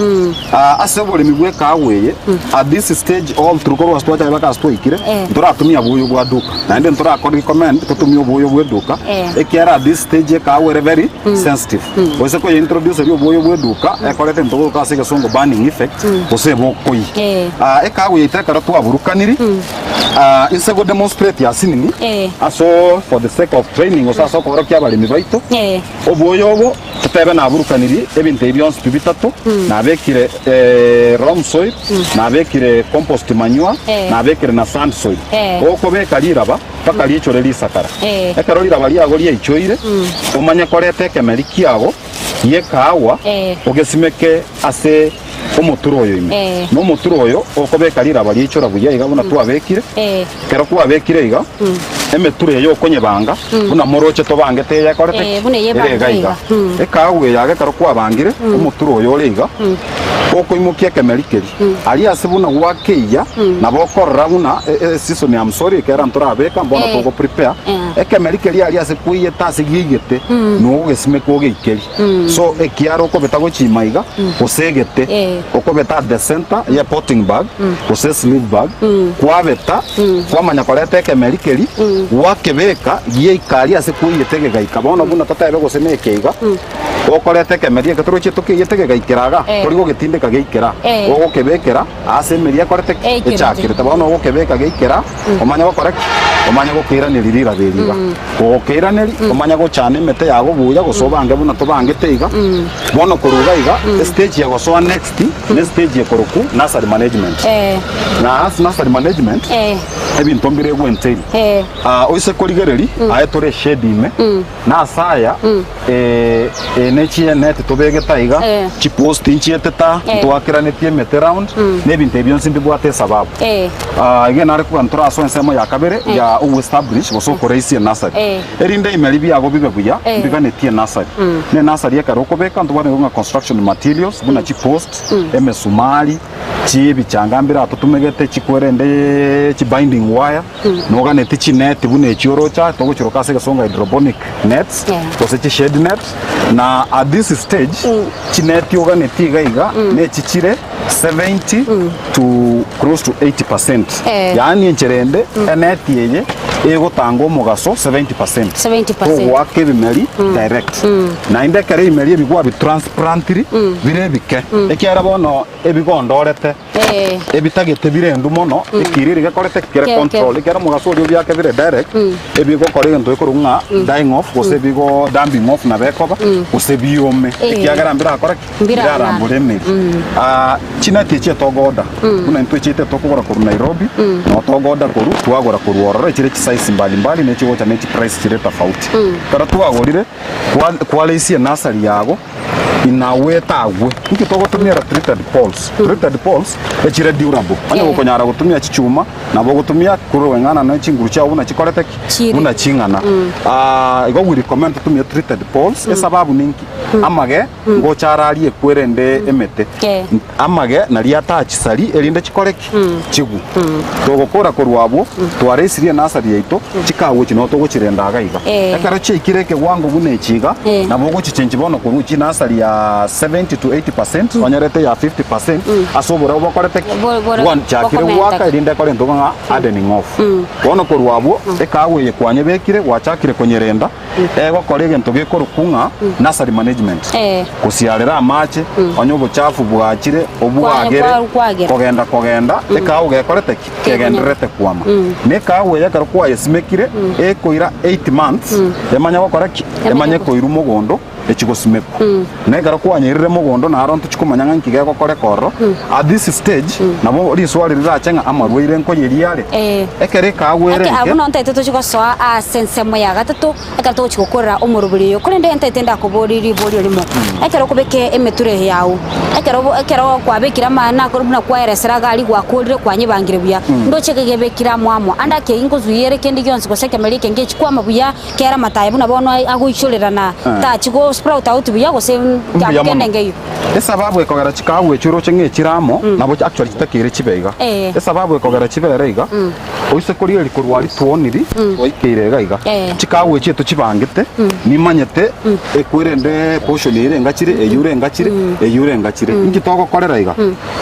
Ah, ase oboremi bwa ekahawa eye, at this stage all through korwa ase twachaka mpaka ase twaikire, Eh. ntoratumia bwoyo bwa duka. Naende ntorakora recommend totumie obwoyo bwa eduka, Eh. ekiagera at this stage ekahawa ere very sensitive. Gose koye introduce eria obwoyo bwa eduka, ekorete into goka ase egesongo burning effect, gose ebokoyia. Eh. Ah, ekahawa yaito ekero twaburukaniri, ah, inse go demonstrate asinini, Eh. aso for the sake of training gose ase okorokia abaremi baito, Eh. Obwoyo obo totebe naburukanirie ebinto ebi bionsi pi bitato, nabekire loam soil, nabekire compost manure, Eh. nabekire na sand soil. Eh. Okobeka riraba mpaka riichore risakara. Eh. Ekero riraba riago riaichoire, omanye koreta ekemeri kiago gi'ekaagwa Eh. ogesimeke ase omoturo oyo ime. Eh. Na omoturo oyo okobeka riraba riaichora buya iga buna twabekire, Eh. Ekero kwabekire iga, emeturo eye okonyebanga, buna moroche tobangete eye ekorete Eh, ki? buna eye Ere iga ebangire iga. iga. Mm. Ekaagwa eye iga ekero kwabangire, omoturo oyo ore iga, okoimokia ekemeri keria, aria ase buna gwakeiya, nabo okorora buna e- e- eseason ya msori ekero ntorabeka, mbono Eh. togo prepare, Eh. ekemeri keria aria ase kwaiyete ase giaigete, nogogesimeka ogeikerie. So ekiara okobeta gochima iga, gose egete, Eh. okobeta at the center ye potting bag, gose sleeve bag, kwabeta, kwamanya koreta ekemeri keria, gwakebeka giaika aria ase kwaiyete gegaika. Bono buna totebe gose na eke iga, okoreta ekemeri eke torochie tokeiyete gegaikera iga, Eh. tori gogetindeka geikera, Eh. ogokebekera ase emeri ekorete ki? Eikerete. Echakirete. Bono ogokebeka geikera, omanye gokora ki? Omanye gokeiraneria riraba eri iga. Kogokeiraneria, omanye gochana emete yago buya gose obange buna tobangete iga. Bono korwa iga iga, estage ya gosoa next, ne stage ekorokwa nursery management. Eh. Na ase nursery management, Eh. ebinto mbire egwentairi. Eh. Ah, oise korigereria, aye tore eshade ime, na ase aya, eh, eh, ne chieneti tobegete aiga, Eh. chipost nchiete ta, Eh. ntwakeranetie emete round, na ebinto ebi bionsi mbibwate esababu. Eh. Ah, iga nare koba ntorasoe ensemo ya kabere ya ogoestablish gose okoraisia enursery. Eh. Erinde imeri biago bibe buya, Eh. mbiganetie enursery. Na enursery ekero okobeka ntobwate ng'a construction materials buna chipost, emesumari, chibichanga mbire atotumegete chikwerende chibinding wire, noganeti chineti buna echi oroche togochiroka ase egesongo hydroponic nets Yeah. gose chishade net na at this stage chineti oganeti iga iga nechichire 70 to close to 80 percent. Eh. Yaani enchera ende eneti eye egotanga omogaso 70 percent. 70%. Togoaka ebimeri direct. Naende ekero ebimeri ebi gwabitransplantirie bire ebike ekiagera bono ebigondorete Eh. ebitagete birendu mono ekiriri gekorete kere Ke- ke- control ekero omogaso oria obiake bire direct ebigokora egento gekorwa ng'a dying off gose ebigo dumping off nabo ekoba gose biome Eh. ekiagera mbirakore ki? Mbirang'ana. Mbirarambore emeri. Ah, chineti echi etogoda buna intwe echiaito etokogora korwa Nairobi nabo togoda korwa twagora korwa ororo echire chisize mbali mbali na echigocha ne chiprice chire tofauti. Ekero twagorire kwa kwareisia enursery yago inagwe etagwe inki togotumia treated poles. Treated poles echire durable onye Eh. gokonyara gotumia chichuma nabo ogotumia koreng'ana ne chinguru chiago buna chikorete ki? Chire. Buna ching'ana. Ah, igo we recommend totumie treated poles esababu ninki? Amage ngocha ararie kwerende emete. Eh. Amage naria atachisari erinde chikore ki? Chigwe. Togokora korwa abwo, twaresirie enasari yaito, chikagwa echi nabo togochirenda iga iga. Eh. Ekero chiaikire ekewango buna echi iga, Eh. nabo ogochichenchi bono korwa chinasari ya 70 to 80%, onyerete ya 50%, ase oboreu bokorete ki? Bo- bore- Bwanchakire bokomenta. goaka erinde ekore into ng'a hardening off. Bono korwa abwo, ekagwa eye kwanyebekire, gwachakire konyerenda, Egokora egento gekorokwa ng'a nursery management, Eh. gosiarera amache, onye obochafu bwachire obwagere, Kwa- kwagera. kogenda kogenda ekahawa gekorete ki? Kegendererete kwama. Na ekahawa eye ekero kwayesimekire ekoira 8 months emanye gokora ki? Emanye koirwa mogondo echi gosimekwa. Na ekero kwanyeirire mogondo naro ntochi komanya ng'a nki gegokoreka ororo, at this stage nabo riswari rirache ng'a amarwaire nkoyeria are. Eh. Ekero ekahawa ere Ake enke. abwo nonto ntagete tochie gosoa ase ensemo ya gatato, ekero togochia gokorera omorobori oyo. Korende ntagete ndakoborie riborio rimo, ekero okobeka emetura eye yago, ekero bo ekero kwabekire amana akoro buna kwaeresera iga aria gwakorire kwanyebangire buya, ndoche ekegebekire amo amo, ande ake nkozuiere kende gionsi gose ekemeri eke ngechi kwama buya, kera amatayo buna bono agoichorerana, tachi go. Chigosprout out buya gose Mbuya kiambu mono. kende nkeiyo. Esababu ekogera chikahawa echio oroche ng'a echire amo, nabo actually chitakeire chibe iga. Eh. Esababu ekogera chibere iga, oise korigereria korwa aria twoniri, twaikeire iga iga. Eh. Chikahawa echio etochibangete, nimanyete ekwerende portion ere engachire, eywo ere engachire, eywo ere engachire. Inki togokorera iga?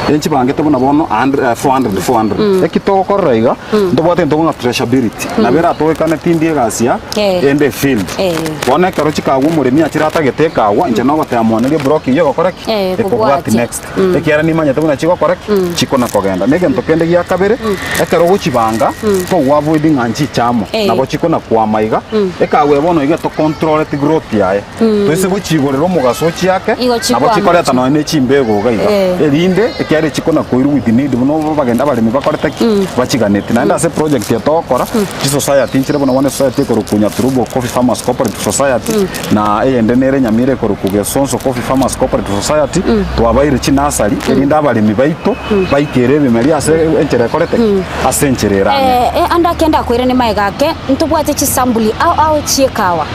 Enchibangete buna bono 400, 400. Eki togokorera iga, ntobwate egento ng'a traceability. Nabo eratoekane tindi egasi ya Eh. ende efield. Eh. Bono ekero chikagwa omoremi achire atagete ekagwa, inche nogoteba mwanerie eblock eyio egokora ki? Eh, Ekobwati kobwatia. next. Ekiagera nimanyete buna chigokora ki? Chikona kogenda. Na egento kende gia kabere, ekero ogochibanga, togo avoid ng'a nchiche amo. Eh. Nabo chikona kwama iga, ekagwa eye bono iga etocontroleti growth yaye. Toise gochiigorera omogaso ochiake, Igo nabo chikwama chikoreta nonya ne chimbego iga iga, Eh. erinde ekiagera chikona koirwa with need buna obo bagenda abaremi bakorete ki? Bachiganeti. Naende ase eproject eye togokora, chisociety nchire buna bono esociety ekorokwa Nyaturubo Coffee Farmers Cooperative Society, na eyende nere Nyamira ekorokwa Gesonso Coffee Farmers Cooperative Society, twabaire chinursery, erinde abaremi baito baikere ebimeri ase enchera ekorete ki? Ase enchera ere ang'e. Eh, eh, ande ake ndakoiranie magega ake, ntobwate chisambuli ao ao chi'ekawa.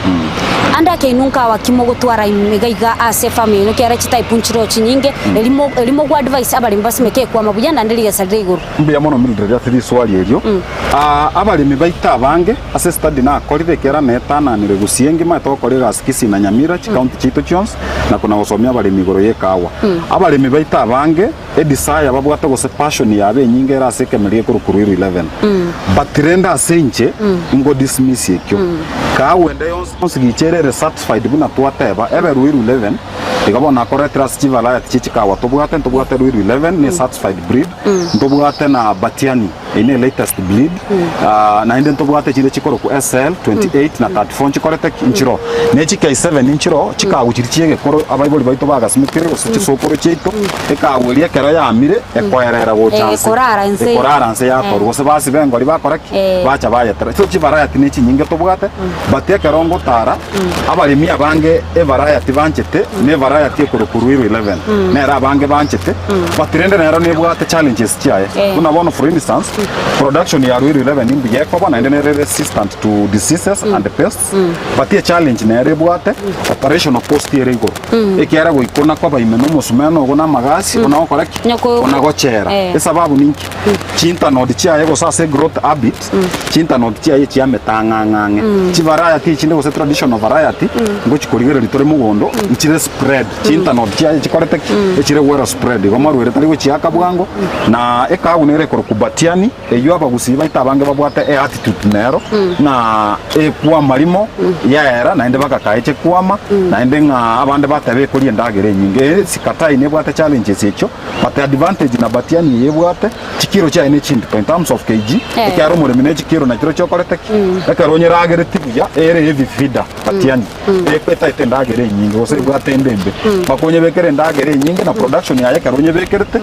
Ande ake inwe nkawa ki mogotwara iga iga ase efarm yaino ekiagera chitype nchireo chinyinge, erimo erimo gwa advise abaremi basimeke ekwama buya naende rigesa rire igoro. Mbuya mono Mildred ase riswali erio. Abaremi baito abange ase estudy nakorire ekiagera netananire gusii engima etogokora egasi Kisii na Nyamira chicounty chiaito chionsi na kona gosomia abaremi igoro y'ekawa. Abaremi baito abange edesire babwate gose passion yabo enyinge ere ase ekemeri gekorokwa Ruiru 11. But rende ase inche ingo dismiss ekio. Kahawa ende yonsi gicha ere ere certified buna twateba ebe Ruiru 11 iga bono nakoretire ase chivariety chie chikahawa tobwate ntobwate Ruiru 11 ne certified breed ntobwate na Batiani Eye ne latest breed naende ntobwate chinde chikorokwa SL 28 na 34 nchikorete ki? Nchiroo. Ne chi K7 nchiroo chikagu chiria chia egekoro abaibori baito bagasimekire gose chisokoro chiaito, ekagu eria ekero yamire ekoerera gocha nse. Ekorara nse. Ekorara nse yatorwa gose basiba engori bakora ki? Bacha bayetera. So chivariety ne chinyinge tobwate but ekero ngotara abaremi abange evariety banchete ne evariety ekorokwa Ruiru 11 nere abange banchete but rende nero nebwate challenges chiaye. Buna bono for instance, production ya Ruiru 11 mbuya ekoba naende nere resistant to diseases and pests, but echallenge nere ebwate operational cost ere igoro. Ekiagera goika ona koba ime na omosumeno ogo na amagasi ona gokora ki? Nyoko- Ona gochera. Esababu ninki? Chintanodi chiaye gose ase growth habit, chintanodi chiaye chiamete ang'e ang'e ang'e. Chivariety echinde gose traditional variety, ngochi korigereria tore mogondo, nchire spread. Chintanodi chiaye chikorete ki? Echire well spread. Igo marwaire tari gochiaka bwango, na ekagu nere ekorokwa Batiani, eyio abagusii baito abange babwate eattitude nero, ng'a ekwama rimo, yaera, naende bagakaeche kwama, naende ng'a abande bateba ekoria endagera enyinge. Ee, sikatai nebwate challenges echio, but advantage na Batiani eye ebwate, chikiro chiaye ne chindito in terms of kg, ekiagera omoremi ne chikiro nachirochio okorete ki? Ekero onyeragereti buya, ere heavy feeder Batiani. Etaete endagera enyinge gose ebwate ende embe, mpaka onyebekere endagera enyinge na production yaye ekero onyebekerete,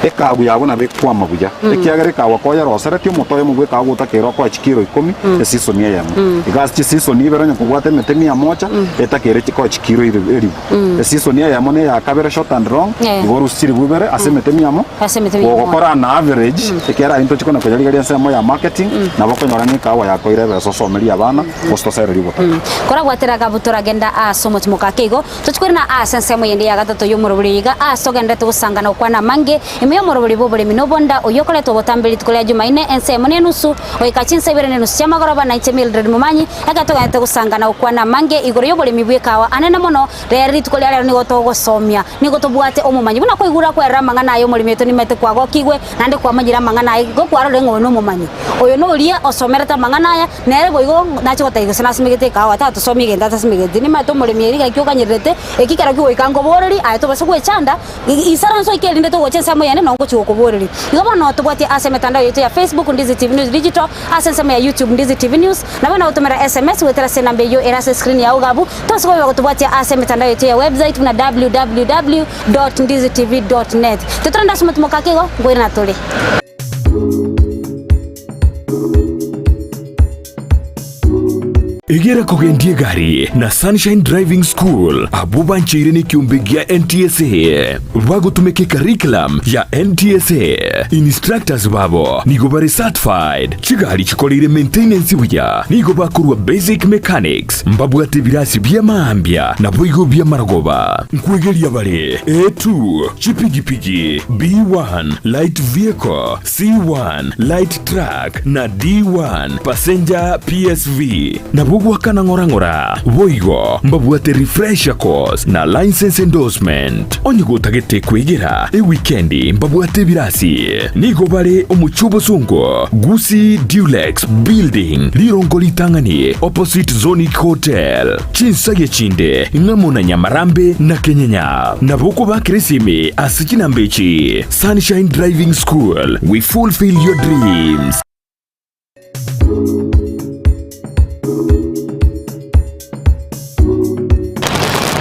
ekagu yago nabo ekwama buya. Ekiagera ekagu koyeroseretie omote oyomo bwa ekagu otakeire okoe chikiro ikomi eseason eyemo. Iga ase chiseason ibere onye kobwate emete mia moja, etakeire chikoe chikiro eribu. Eseason eyemo na eya kabere short and long, igo orusie chiribu ibere ase emete mia mo, Ase emete mia moja. gogokora an average, ekiagera intwe chikona koyarigeria ensemo ya marketing, nabo okonyora ng'a ekahawa yakoire ebesa osomerie abana. gose tosererie obotaka. Korabwatera akabutora genda ase omotimoka ake igo, tochikore na ase ensemo yende ya gatato y'omorobori iga ase ogenderete gosangana gokwana amange ime y'omorobori bw'oboremi na obonda oyio okoretwa botambe rituko ria Jumaine ensemo na enusu goika chinsa ibere na enusu chi'amagoroba na inche Mildred Momanyi ekero togenderete gosangana gokwana amange igoro y'oboremi bw'ekawa anene mono rero rituko ria rero nigo togosomia nigo tobwate omomanyi buna koigura kwerera amang'ana aya omoremi oito nimete kwagokigwe naende kwamanyire amang'ana aya igo kwarorire ng'a oyo nomomanyi oyo noria osomerete amang'ana aya Nere boigo nache gotebia gose nasimegete ekahawa, tatosomia egento atasimegeti. Nimanyete omoremi eria gaki okanyererete, eki kero kigoika nkoborerie, aye tobase gwechanda, isaranse oike erinde togocha ensemo yende nonye ngochia gokoboreria. Igo bono tobwatie ase emetandao yaito ya Facebook, Ndizi TV News Digital, ase ensemo ya YouTube, Ndizi TV News, nabo nagotomera SMS goetera ase enamba eyio ere ase escreen yao iga abwo, tobase koba gotobwatia ase emetandao yaito ya website buna www dot ndizitv dot net. Totorende ase omotimoka ake igo, nkoirana tore. Egera kogendia egari na Sunshine Driving School abwo bancheire nekiombe gia NTSA. Bagotumeka ecurriculum ya NTSA. Instructors babo nigo bare certified. Chigari chikoreire maintenance buya nigo bakorwa basic mechanics, mbabwate ebirasi bi'amaambia naboigo bi'amarogoba. Nkwegeria bare A2, chipigipigi, B1, light vehicle, C1, light truck, na D1, passenger PSV. Nabwo goakana ng'ora ng'ora. Boigo mbabwate refresher course na license endorsement. Onye gotagete kwegera ewikendi mbabwate ebirasi. Nigo bare omochie obosongo, Gusii Dulux Building, rirongo ritang'ani opposite Zonic Hotel. Chinsagia chinde ng'amo na Nyamarambe na Kenyenya. Nabo okobakera esimi ase chinamba echi, Sunshine Driving School, we fulfill your dreams.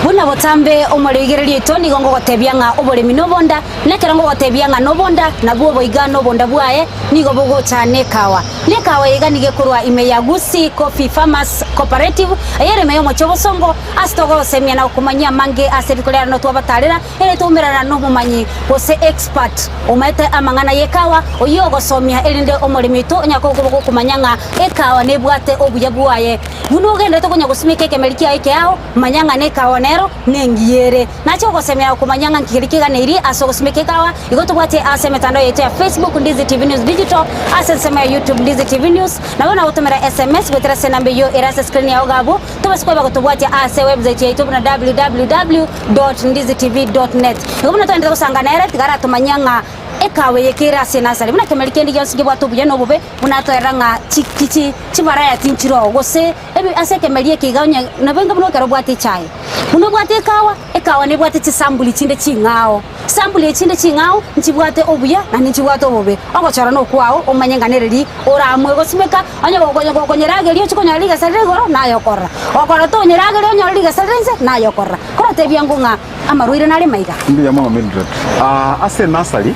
Buna botambe omorigereria oito nigo ngogotebia ng'a oboremi nobonda, na ekero ngogotebia ng'a nobonda, nabwo oboiga nobonda bwaye nigo bogocha nekawa. Nekawa eye iga nigo ekorwa ime ya Gusii Coffee Farmers Cooperative, eyere ime y'omochie obosongo, ase togosemia na gokomanyia amange ase rituko riarano twabatarera, ere toumerana nomomanyi gose expert omaete amang'ana y'ekawa, oyio ogosomia erinde omoremi oito onyare gokomanya ng'a ekawa nebwate obuya bwaye. Buna ogenderete konya gosimeka ekemeri kiaye ekeao, manya ng'a nekawa nero nengiya ere. Nache gogosemia gokomanya ng'a nki keria keganeirie ase ogosimeka ekawa, igo tobwate ase emetandao yaito ya Facebook Ndizi TV News Digital, ase ensemo ya YouTube Ndizi TV News, nabo nagotomera SMS goetera ase enamba eyio ere ase screen yao iga abwo, tobase koeba gotobwatia ase website yaito buna www dot ndizi tv dot net. Igo buna togenderete gosanga nere, tiga aratomanyia ng'a ekawa eye kere ase enasari, buna ekemeri kende gionsi nkebwate obuya na obobe, Buna atoerera ng'a chi chibaraya tinchiroo, gose ebi ase ekemeri eke iga onye nabo enga buna ekero obwate echae. Buna obwate ekawa, ekawa nebwate chisambuli chinde ching'ao. Chisambuli echi chinde ching'ao, nchibwate obuya naende nchibwate obobe. Ogochora nokwao omanye ng'a nereri oramue gosimeka, onye gokonyerageria ochie konyora rigesa rire igoro, naye okorora. Okorora tonyerageria onyore rigesa rire inse, naye okorora. Korotebia ng'o ng'a amarwaire nare maiga. Mbuya mono Mildred. Ah, ase enursery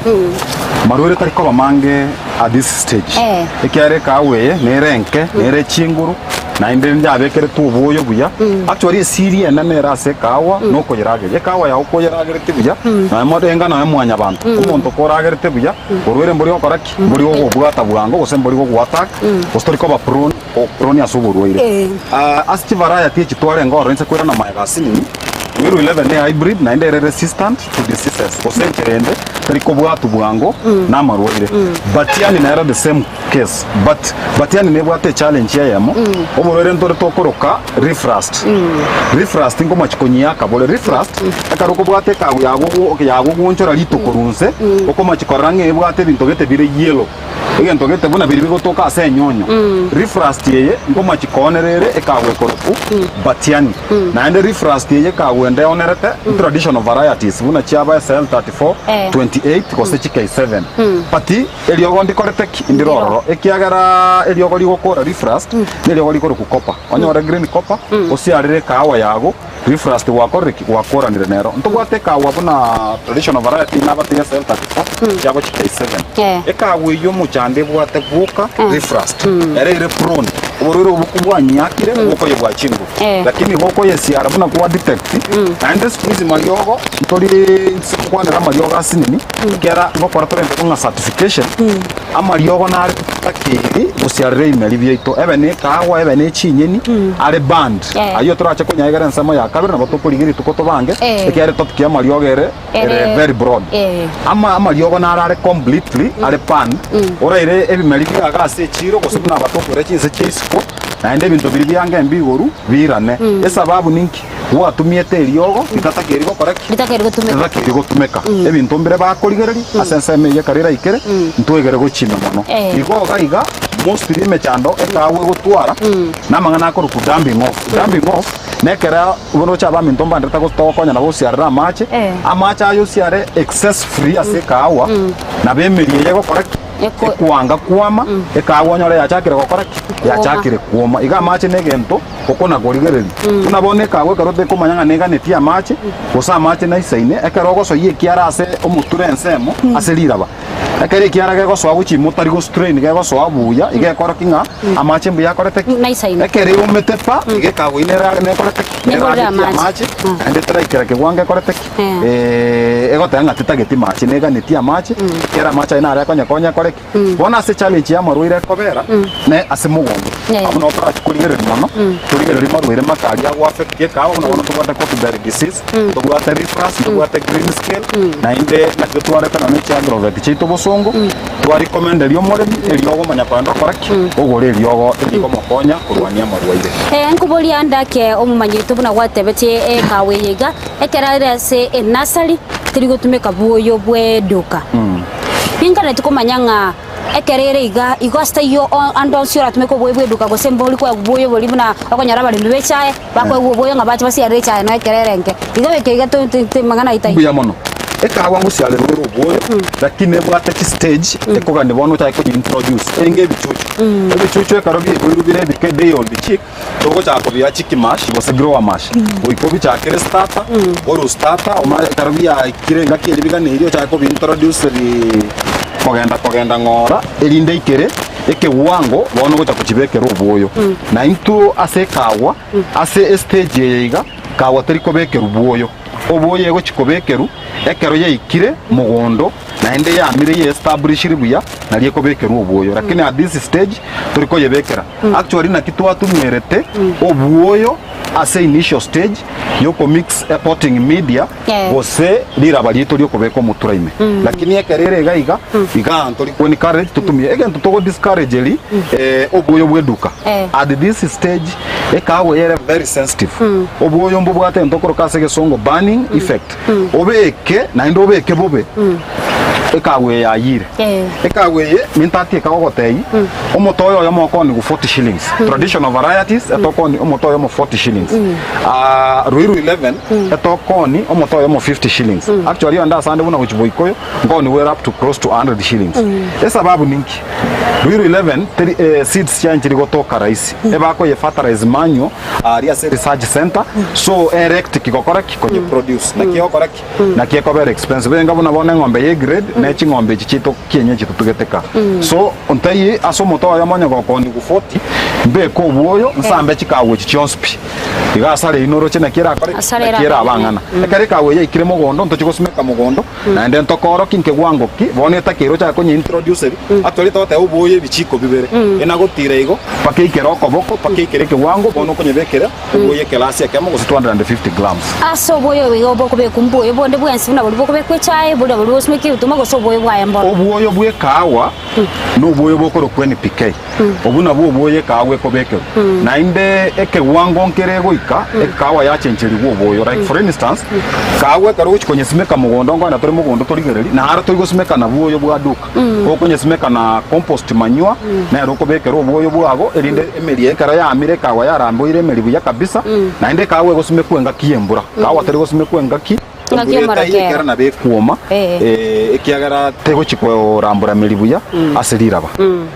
marwaire tari koba mange at this stage. Eh. Ekiagera ekahawa eye nere enke, nere chinguru, naende yabekeretwe oboyo buya. Actually esiri enene ere ase ekahawa nokoyerageria. Ekahawa yago koyeragereti buya, nonya mo enga nonya mwanyabanto, omonto koragerete buya, borwaire mbori gokora ki? Mbori gokobwata bwango gose mbori gogoattack, gose tori koba prone prone ase oborwaire. Eh. Ah, ase chivariety echi twarenge ororo inse koirana magega asinini, Meru 11 ne hybrid naende ere resistant to diseases gose enchera ende teri kobwatwa bwango na amarwaire. Batiani nero the same case but Batiani nebwate echallenge eyemo oborwaire ntore tokoroka leaf rust. Leaf rust nkomochi konyiaka bore leaf rust ekero okobwata ekagu yago yago gwonchora rituko runse okomochi korora ng'a ebwate ebinto gete bire yellow. Egento gete buna biria bigotoka ase enyonyo. Rifrasti eye nkomachi koonera ere ekagwa ekoroku Batiani. Naende rifrasti eye ekagwa ende eonerete traditional varieties buna chiaba SL34, Eh. 28 gose chi K7. But eriogo ndikorete ki? Ndire ororo. Ekiagera eriogo rigokora rifrust neriogo rikoroku copper. Onyore green copper osiarere ekahawa yago Rifrust gwakorire ki? Gwakoranire nero. Ntobwate ekaagwa buna traditional variety nabate ya SL34 chiabo chi K7. Eh. Ekaagwa eyio omochando ebwate bwoka rifrust. Ere ere prone. Oborwaire obo kobwanyiakire bokoyia bwa chinguru. Eh. Lakini gokoyesiara buna kwa detect naende siku hizi mariogo ntori nse gokwanera amariogo asinini ekiagera ngokora torente ng'a certification Amariogo nare totakeiri gosiarera ebimeri biaito, ebe nekaagwa, ebe ne chinyeni, are banned. Eh. Ayio torache konyaegera ensemo ya kabere nabo tokorigia rituko tobange, Eh. ekiagera etopic ya amariogo ere ere Ere- very broad. Eh. Ama amariogo naro are completely are banned, oraire ebimeri biaga ase echiro gose buna abatokore chinse chia isiko, naende ebinto biria biange mbigoru biirane. Esababu ninki? Gwatumiete eriogo ritatakeri gokora ki? Ritatakeri gotumeka. Ritatakeri gotumeka. Ebinto mbire bakorigereria ase ensemo eyio ekero eraikere, ntwegere gochina mono. Eh. Igo iga iga, mostly emechando ekaagwa egotwara, na amang'ana akorokwa dumping off. Dumping off, nekero bono oche abaminto mbanderete togokonya nabo osiarere amache, Eh. amache aya osiare excess free ase ekaagwa, nabo emeri eye egokora ki? Eko- Ekwanga kwama, ekaagwa onyore yachakire gokora ki? Yachakire kwoma. Iga amache na egento. Okona-korigereria, buna bono ekagwa ekero tekomanya ng'a neganetie amache, gose amache naisaine, ekero ogosoyia ekiara ase omotura ensemo ase riraba. Ekero ekiara gegosoa gochia ime otari gostrain gegosoa buya, iga ekorokia ng'a amache mbuya akorete ki? Naisaine. Ekero eomete pa, iga ekagoina nera nekorete ki? Nekorire Neragetie amache. amache, naende teraikera kewango ekorete ki? Eh. Egoteba ng'a tetageti mache, neganetie amache, ekero amache aye naro akonyekonya ekore ki? Bono ase challenge y'amarwaire ekobera, ne ase mogondo. Eh. Abwo nabo torachi korigereria mono, torigererie marwaire make aria ago affect ekawa, buna bono tobwate coffee berry disease, tobwate leafrust, tobwate green scale, naende naki totwarete nonye chiagrovet chiaito bosongo, twarecommenderia omoremi eriogo omanya kogenda okora ki? Ogore eriogo erikomokonya korwania amarwaire. Eh, nkoboria ande ake omomanyi oito buna gwatebetie ekawa eye iga, ekero ere ase enasari, teri gotumeka bwoyo bw'eduka. Ninkaneti komanya ng'a ekero ere iga, igo ase taiyo ande onsi oratumeke oboyo bw'eduka gose mbori koegwa oboyo boria buna okonyora abaremi b'echae, bakoegwa oboyo ng'a bache basiarere echae nonya ekero ere enke. Igo goika iga to to to amang'ana ayio taiyo. Mbuya mono. Ekawa ngosiarerwa ere oboyo, lakini ebwate chistage ekogania bono ochake koyi-introduce. Enge ebichuchu. Ebichuchu ekero biaigorwe bire ebike day old chick, togochaka kobia chick mash gose grower mash. Goika obichakere starter, korwa starter omanye ekero biaikire engaki eria biganeirie ochake kobi-introduce ri kogenda kogenda ng'ora erinde eikere ekewango bono ogocha kochibekera oboyo. Na intwe ase ekagwa, ase estage eye iga, kagwa teri kobekerwa bwoyo. Oboyo egochi kobekerwa ekero yaikire mogondo naende yamire ye establishiri buya nario ekobekerwa obwoyo. Lakini at this stage tori koyebekera. Actually naki twatumerete obwoyo ase initial stage yokomix a potting media Eh. gose riraba riaito riokobeka omotura ime. Lakini ekero ere iga iga, iga ntori ko encourage totumie egento togo discourage eri obwoyo bw'eduka. Eh. At this stage ekawa ere very sensitive. Obwoyo mbobwate egento okoroka ase egesongo burning effect. Obeke naende obeke bobe ekawa eye yayire. Eh. Ekawa eye nintati ekagogotebia omote oyo oyomo okooniwa 40 shillings. Traditional varieties etokooni omote oyomo 40 shillings. Ah, Ruiru 11 etokooni omote oyomo 50 shillings. Actually onde asande buna gochia Boikoyo nkooniwa ere up to close to 100 shillings. Esababu ninki? Ruiru 11 teri eh, seeds chiaye nchiri gotoka rahisi. Ebakoye fertilize manure aria ase research center so erect ki gokora ki konye produce naki egokora ki naki ekobera expensive enga buna bono eng'ombe ye grade ne ching'ombe echi chiaito kienyeji totugete ka so ntaiyi ase omote oyomo onye gokonigwa 40 mbeke obwoyo nsambe chikago echi chionsi pi iga asare eyio noroche naki erakore ki Asare naki erabe eraba ang'ana ekero ekago eye yaikire mogondo ntochi gosimeka mogondo Naende ntokoorokia nkewango ki bono etakeire ochake konye-introduce ebi, actually togoteba oboyo ebichiko bibere, enagotira igo, mpaka eikere okoboko, mpaka eikere ekewango, bono okonyebekera oboyo ekelasi ekemo gose 250 grams. Ase oboyo obo igo bokobekwa mboyo bonde bwensi buna boria bokobekwa echae, boria boria bosimeka ebituma, gose oboyo bwaye mboro. Obwoyo bw'ekaawa nobwoyo bokorokwa NPK. Obwo nabwo obwoyo ekaawa ekobekerwa. Naende ekewango nkere egoika, ekaawa yachencherigwa oboyo. Like for instance, kaawa ekero ogochia konyesimeka mogondo nkoenda tore mogondo torigereria, naro tori gosimeka na bwoyo bwa duka. Okonyesimeka na compost manure, nero okobekera obwoyo bwago erinde emeri ekero yamire ekaawa yaramboire emeri buya kabisa, naende ekaawa egosimekwa engaki y'embura. Kaawa teri gosimekwa engaki Engaki Embura y'omorokero. etaiyo ekero nabo ekwoma, Eh. eh, ekiagera tegochi korambora emeri buya ase riraba.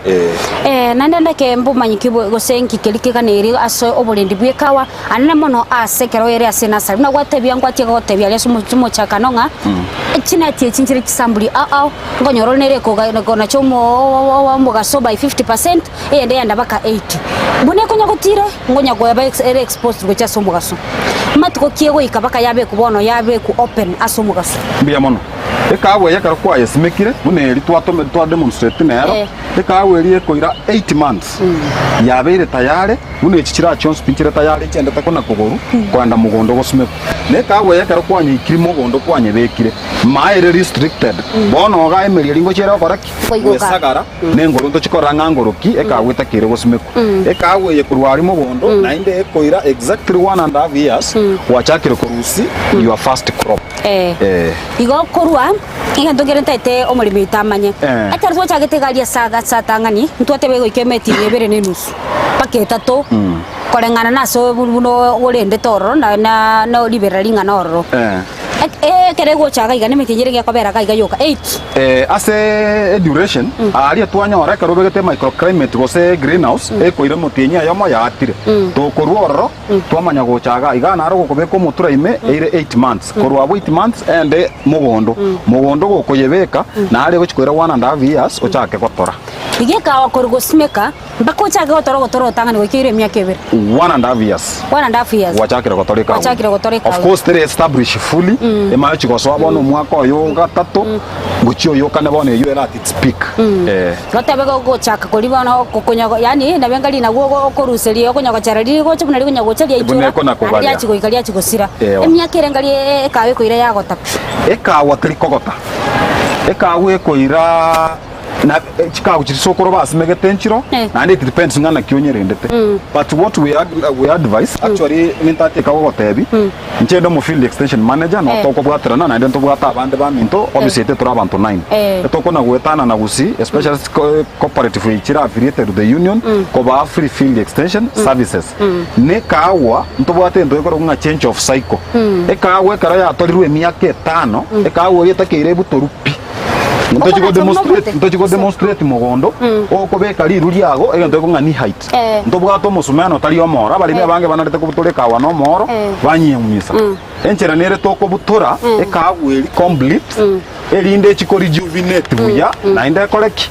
Eh. Eh, naende ndeke mbomanyiki bwe- gose nki keria keganeiri ase oborendi bw'ekawa, anene mono ase ekero ere ase enasari. Buna gwatebia ngwatiga gotebia aria ase omo- omochakano ng'a chineti echi nchire chisamburi ao ao, nkonyora ore nere ekoga ekonacha omoo omogaso by 50%, eyende yagenda mpaka 80. Buna ekonya gotira, nkonya koeba ex ere exposed gochia ase omogaso. Matuko ki egoika mpaka yabekwa bono yabekwa open ase omogaso? Mbuya mono. Ekahawa eye ekero kwayesimekire, buna eri twatome twa demonstrate nero, Eh. ekahawa eria ekoira 8 months yabeire tayare, buna echi chira chionsi pi nchire tayare echendete kona kogoru koenda mogondo gosimekwa. Na ekahawa eye ekero kwanyeikiri mogondo kwanyebekire, maa ere restricted, bono iga emeri eria ngochia ere gokora ki? Koigoka. Gwesagara, na engoro ntochikorora ng'a ngoro ki ekahawa etakeire gosimekwa. Ekahawa eye korwa aria mogondo, naende ekoira exactly one and half years, gwachakire korusia your first crop. Eh. Eh. Igo korwa egento nkere ntaete omoremi oito amanye. Eh. Ekero twachagete iga aria ase ase atang'ani, ntwateba goika emetiri ebere na enusu, mpaka etato, koreng'ana na ase buna orendete ororo na na riberera ring'ana ororo. Eh. Ekero egocha iga iga nemetienyi ere gekobera iga iga yoka eight. Ase eduration, aaria twanyora ekero obegete microclimate gose greenhouse ekoira omotienyi oyomo yaatire. Tokorwa ororo twamanya gocha igaa. Igaa naro gokobeka omotura ime eire eight months. Korwa abwo eight months ende mogondo. Mogondo gokoyebeka naro egochi koira one and half years ochake gotora. Iga ekawa korwa gosimeka mpaka ochake gotora ogotora otang'ani goika eire emiaka ebere. One and half years. One and half years. Gwachakire gotora ekawa. Gwachakire gotora ekawa. Of course teri establish fully, emanye gochi gosoa bono omwaka oyo gatato, gochia oyo kane bono eywo ere at its peak. Eh. Gotebe gochaka koria bono okonya yaani nabe enga rinagu okoruseria okonyagochera riria rigocha buna rikonya gocha Buna riaichora ekona naende kobaria. riachia goika riachia gosira. Ewa. Emiaka ere enga rie ekawa ekoira yagota pi. Ekawa teri kogota. Ekawa ekoira na chikawa chiria sokoro basimegete nchiro Eh. naende it depends ng'a naki onyerendete but what we, ad, we advise actually nintake gogotebi inche inde omo field extension manager no Eh. tokobwaterana naende ntobwate abande baminto office yaito tore abanto 9 Eh. etokona goetana na gusii especially co- cooperative eye chire affiliated to the union kobaa free field extension services ne ekawa ntobwate ento ekorokwa ng'a change of cycle ekawa ekero yatorirwe emiaka etano ekawa eria etakeire ebutoru pi Ntochi go demonstrate, ntochi go demonstrate mogondo okobeka riru riago egento ekong'a ni height. Eh. Ntobwate omosumeno otari omoro, abaremi abange banarete kobutora ekawa na omoro Eh. banyeumisa. Enchera nere tokobutora ekawa eri complete erinde echi ko rejuvenate buya naende ekore ki?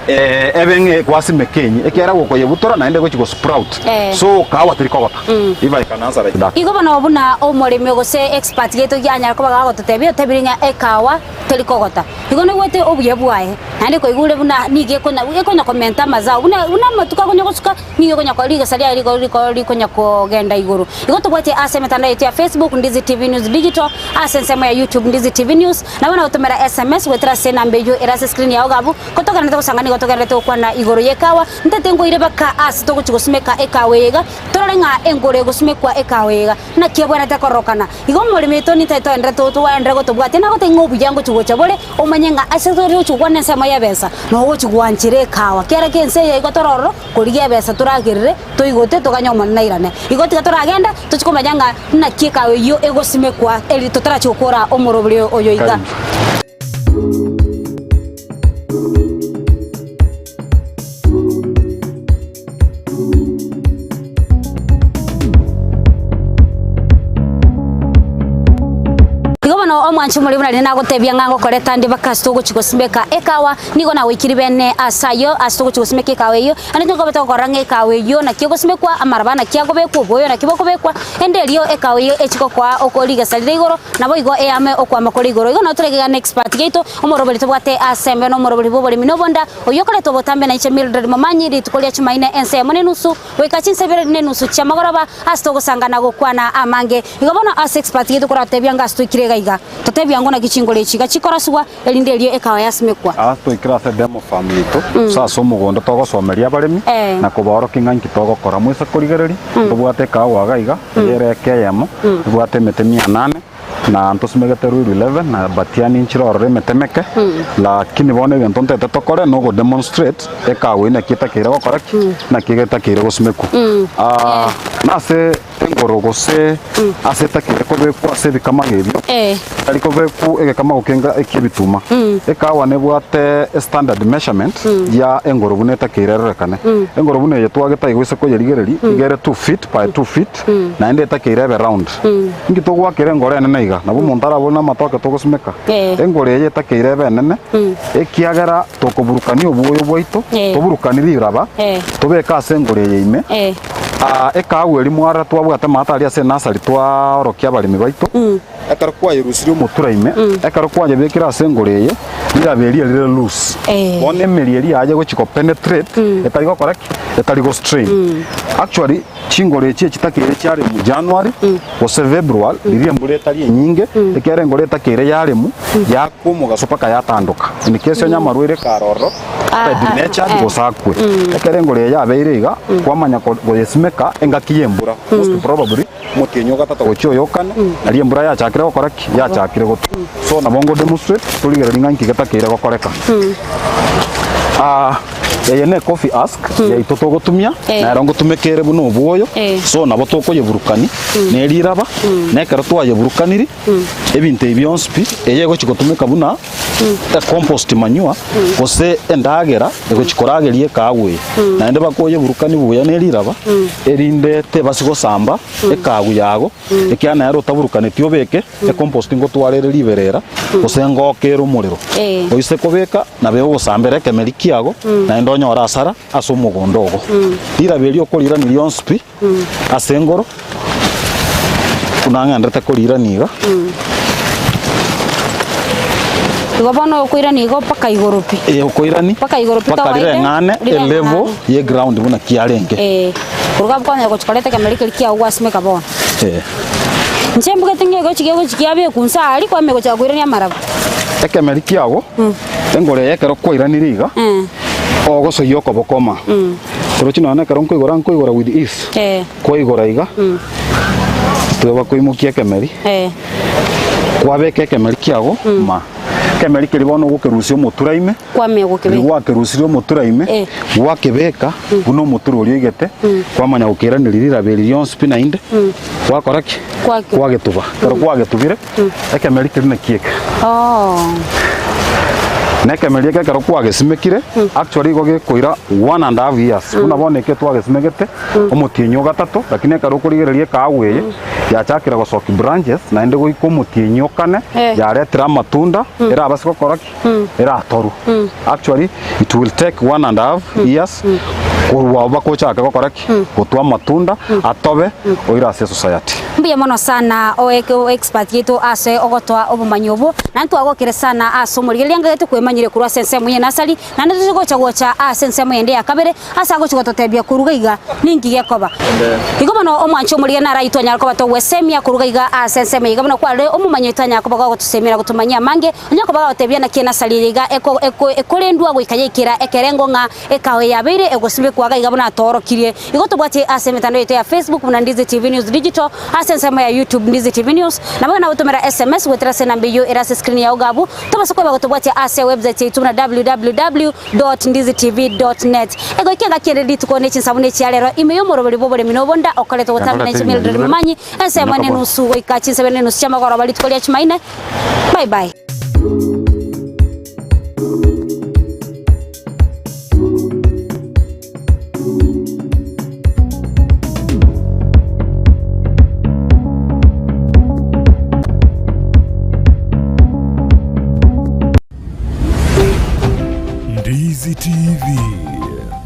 Eh, ebe ng'a egwasimeka enye ekiagera gokoyebutora naende egochi go sprout. Eh. So kawa teri kogota. If I can answer like that. Igo bono buna omoremi gose expert gete gianyara koba gagototebia otebire ng'a ekawa teri kogota. Igo noigwete obuya bwaye, naende koigure buna nigo ekonya ekonya komenta amazao buna buna amatuko akonya gosuka nigo ekonya ko rigesa riaye rigo riko rikonya kogenda igoro. Igo tobwate ase emetandao yaito ya Facebook Ndizi TV News Digital, ase ensemo ya YouTube Ndizi TV News, nabo nagotomera SMS goetera ase enamba eywo ere ase escreen yao iga abwo, kotogenderete gosanga nigo togenderete gokwana igoro y'ekawa, ntete nkoire baka ase togochia gosimeka ekawa eye iga, torore ng'a engoro egosumekwa ekawa eye iga, naki ebwenerete kororokana. Igo omoremi oito nintari togenderere togenderere gotobwatia nagotebia ng'a obuya ngochia gocha bore, omanye ng'a ase tore gochia gokwana ensemo y'ebesa, nogochia gwanchera ekawa. Kera ki ense eye igo tore ororo, korigia ebesa toragerere, toigote, toganye Omonene airane. Igo tiga toragende, tochie komanya ng'a naki ekawa eyio egosimekwa eri totarachia gokora omoroberi oyo iga. Karibu. Igo bono omwanchi omoriri buna riria nagotebia ng'a ngokoreta nde baka ase togochia gosimeka ekawa, nigo nagoikirie bene ase ayio ase togochia gosimeka ekawa eyio, naende ntokoba togokora ng'a ekawa eyio naki egosimekwa, amaraba naki akobekwa, obwoyo naki bokobekwa, ende erio ekawa eyio echie gokoa oko rigesa rire igoro, naboigo eame okwama kore igoro. Igo nabo toregegane na expert yaito, omoroberi tobwate ase embe na omoroberi bw'oboremi na obonda, Oyio okoretwa botambe nainche Mildred Momanyi rituko ria Chumaine ensa eyemo na enusu goika chinsa ibere na enusu chi'amagoroba ase togosanga na gokwana amange. Igo bono ase expert yaito koratebia anga ase toikire iga iga. Totebia ango naki chingoro echi iga chikorosigwa erinde erio ekawa yasimekwa. Ase toikire ase demo farm yaito, gose ase omogondo togosomeria abaremi Eh. na kobaorokia ng'a inki togokora. Moise korigereria, ntobwate ekawa iga iga, eyere eka eyemo, ebwate emete mia nane. Na ntosimegete Ruiru 11 na Batiani nchire ororo emete meke, lakini bono egento ntete tokore na ogodemonstrate ekawa eyio naki etakeire gokora ki, naki getakeire gosimekwa. Ah, nase engoro gose ase etakeire kobekwa ase ebikamago ebio, Eh. tari kobekwa egekamago kenga eki'ebituma. Ekawa nebwate estandard measurement ya engoro buna etakeire erorekane. Engoro buna eye twagete igo ase koyerigereria, iga ere 2 feet by 2 feet, naende etakeire ebe round. Inki togoakera engoro enene iga? Nabo omonto arabore namatoke togosimeka. Eh. Engoro eye etakeire ebe enene, ekiagera tokoburukania obwoyo bwaito, Eh. toburukanie riraba, Eh. tobeke ase engoro eye ime. Eh. Ah, ekaagwa eria mwarora twabwate amato aria ase enasari twaorokia abaremi baito, ekero kwayerusirie omotura ime, ekero kwayebekire ase engoro eye, riraba eria rire loose. Eh. Bono emeri eria yaye egochi gopenetrate, etari gokora ki? Etari gostrain. Actually, Chingoro echi echitakeire chiaremu January gose February riria embura etari enyinge, ekiagera engoro etakeire yaremu yakwa omogaso mpaka yatandoka. In case onye amarwaire kare ororo Ah, abe ah, denature eh. gose akwe. Ekero engoro eye yabeire iga, kwamanya ko- koyesimeka engaki y'embura most probably omotienyi o gatato gochia oyo o kane, nario embura yachakire gokora ki? Yachakire gotwa. So nabo ngo demonstrate torigererie ng'a inki getakeire gokoreka. Ah. Eye ne coffee husk yaito togotumia, Eh. nero ngotumeka ere buna obwoyo, Eh. so nabo tokoyeburukani ne riraba, na ekero twayeburukaniri, ebinto ebi bionsi pi, eye egochi gotumeka buna ecompost manure, gose endagera egochi korageria ekahawa eye. Naende bakoyeburukani buya ne riraba, erinde tebasi gosamba ekahawa yago, ekiagera nere otaburukaneti obeke ecompost ngotwara ere riberera, gose ngoka ere omorero. Eh. Oise kobeka, nabo egogosambera ekemeri kiago, naende onyore asara ase omogondo ogo. Riraba eri okorirania rionsi pi, ase engoro, buna ng'enderete korirania iga. Igo bono okoirania igo mpaka igoro pi. Ee, okoirani Mpaka igoro pi mpaka kawaida, rireng'ane rireng'ane. elevel ye ground buna kiarenge. Eh, korwa abwo kwanyara gochia koreta ekemeri keria kiago gwasimeka bono. Eh. Inche mbugete ng'a egochi gegochi kiabekwa inse aria kwamanya gochaka koirania amaraba. Ekemeri kiago, engoro eye ekero kwairanire iga, ogosoyia okoboko oma. Torochi nonya na ekero nkoigora nkoigora with ease. Eh. Kwaigora iga, tweba koimokia ekemeri, Eh. kwabeka ekemeri kiago ma. Ekemeri keria bono ogokerusia omotura ime, Kwamanya gokebeka. riria gwakerusirie omotura ime, Eh. gwakebeka buna omotura oria oigete, kwamanya gokeiraneria riraba eri rionsi pi naende, gwakora ki? Kwake- Kwagetuba. Ekero kwagetubire, ekemeri keria naki eke. Oh. Na ekemeri eke ekero kwagesimekire, actually igo gekoira one and half years, buna bono eke twagesimegete, omotienyi o gatato, lakini ekero okorigereria ekahawa eye, yachakire gosokia branches, naende goika omotienyi o kane, Eh. yaretire amatunda, erabase gokora ki? Eratorwe. Actually, it will take one and half years, korwa abwo mpaka ochake gokora ki? Gotwa amatunda, atobe, oire ase esociety. Mbuya mono sana o expert yaito ase ogotoa obomanyi obwo, naende twagokire sana ase omorigereria ngagete kwemanyire korwa ase ensemo ye nasari, naende toche gocha gocha ase ensemo yende ya kabere ase agochi gototebia koruga iga ninki gekoba. Igo bono omwanchi omorigereria naro aye twanyara koba togwesemia koruga iga ase ensemo eye iga buna kwarire omomanyi oito anyara koba gogotosemia na gotomanyia amange, onye koba gagotebia naki enasari eye iga eko eko ekorendwa goika yaikera ekerengo ng'a Ekao eye yabeire egosibekwa iga iga buna atoorokirie. Igo tobwatie ase emetandao yaito ya Facebook buna Ndizi TV News Digital, ase ensemo ya YouTube Ndizi TV News, nabo iga nagotomera SMS goetera ase enamba eyio ere ase screen yao iga abwo. Tobasa kweba gotobwatia ase ewebsite yaito buna www.ndizitv.net. Egoika engaki ende rituko ne chinsabu ne chia rero ime y'omoroberi bw'oboremi na obonda okoretwa gotambia na inche Mildred Momanyi ensemo ene enusu goika chinsemo ene enusu chiamagoroba rituko ria Chumaine. Bye bye. Ndizi TV.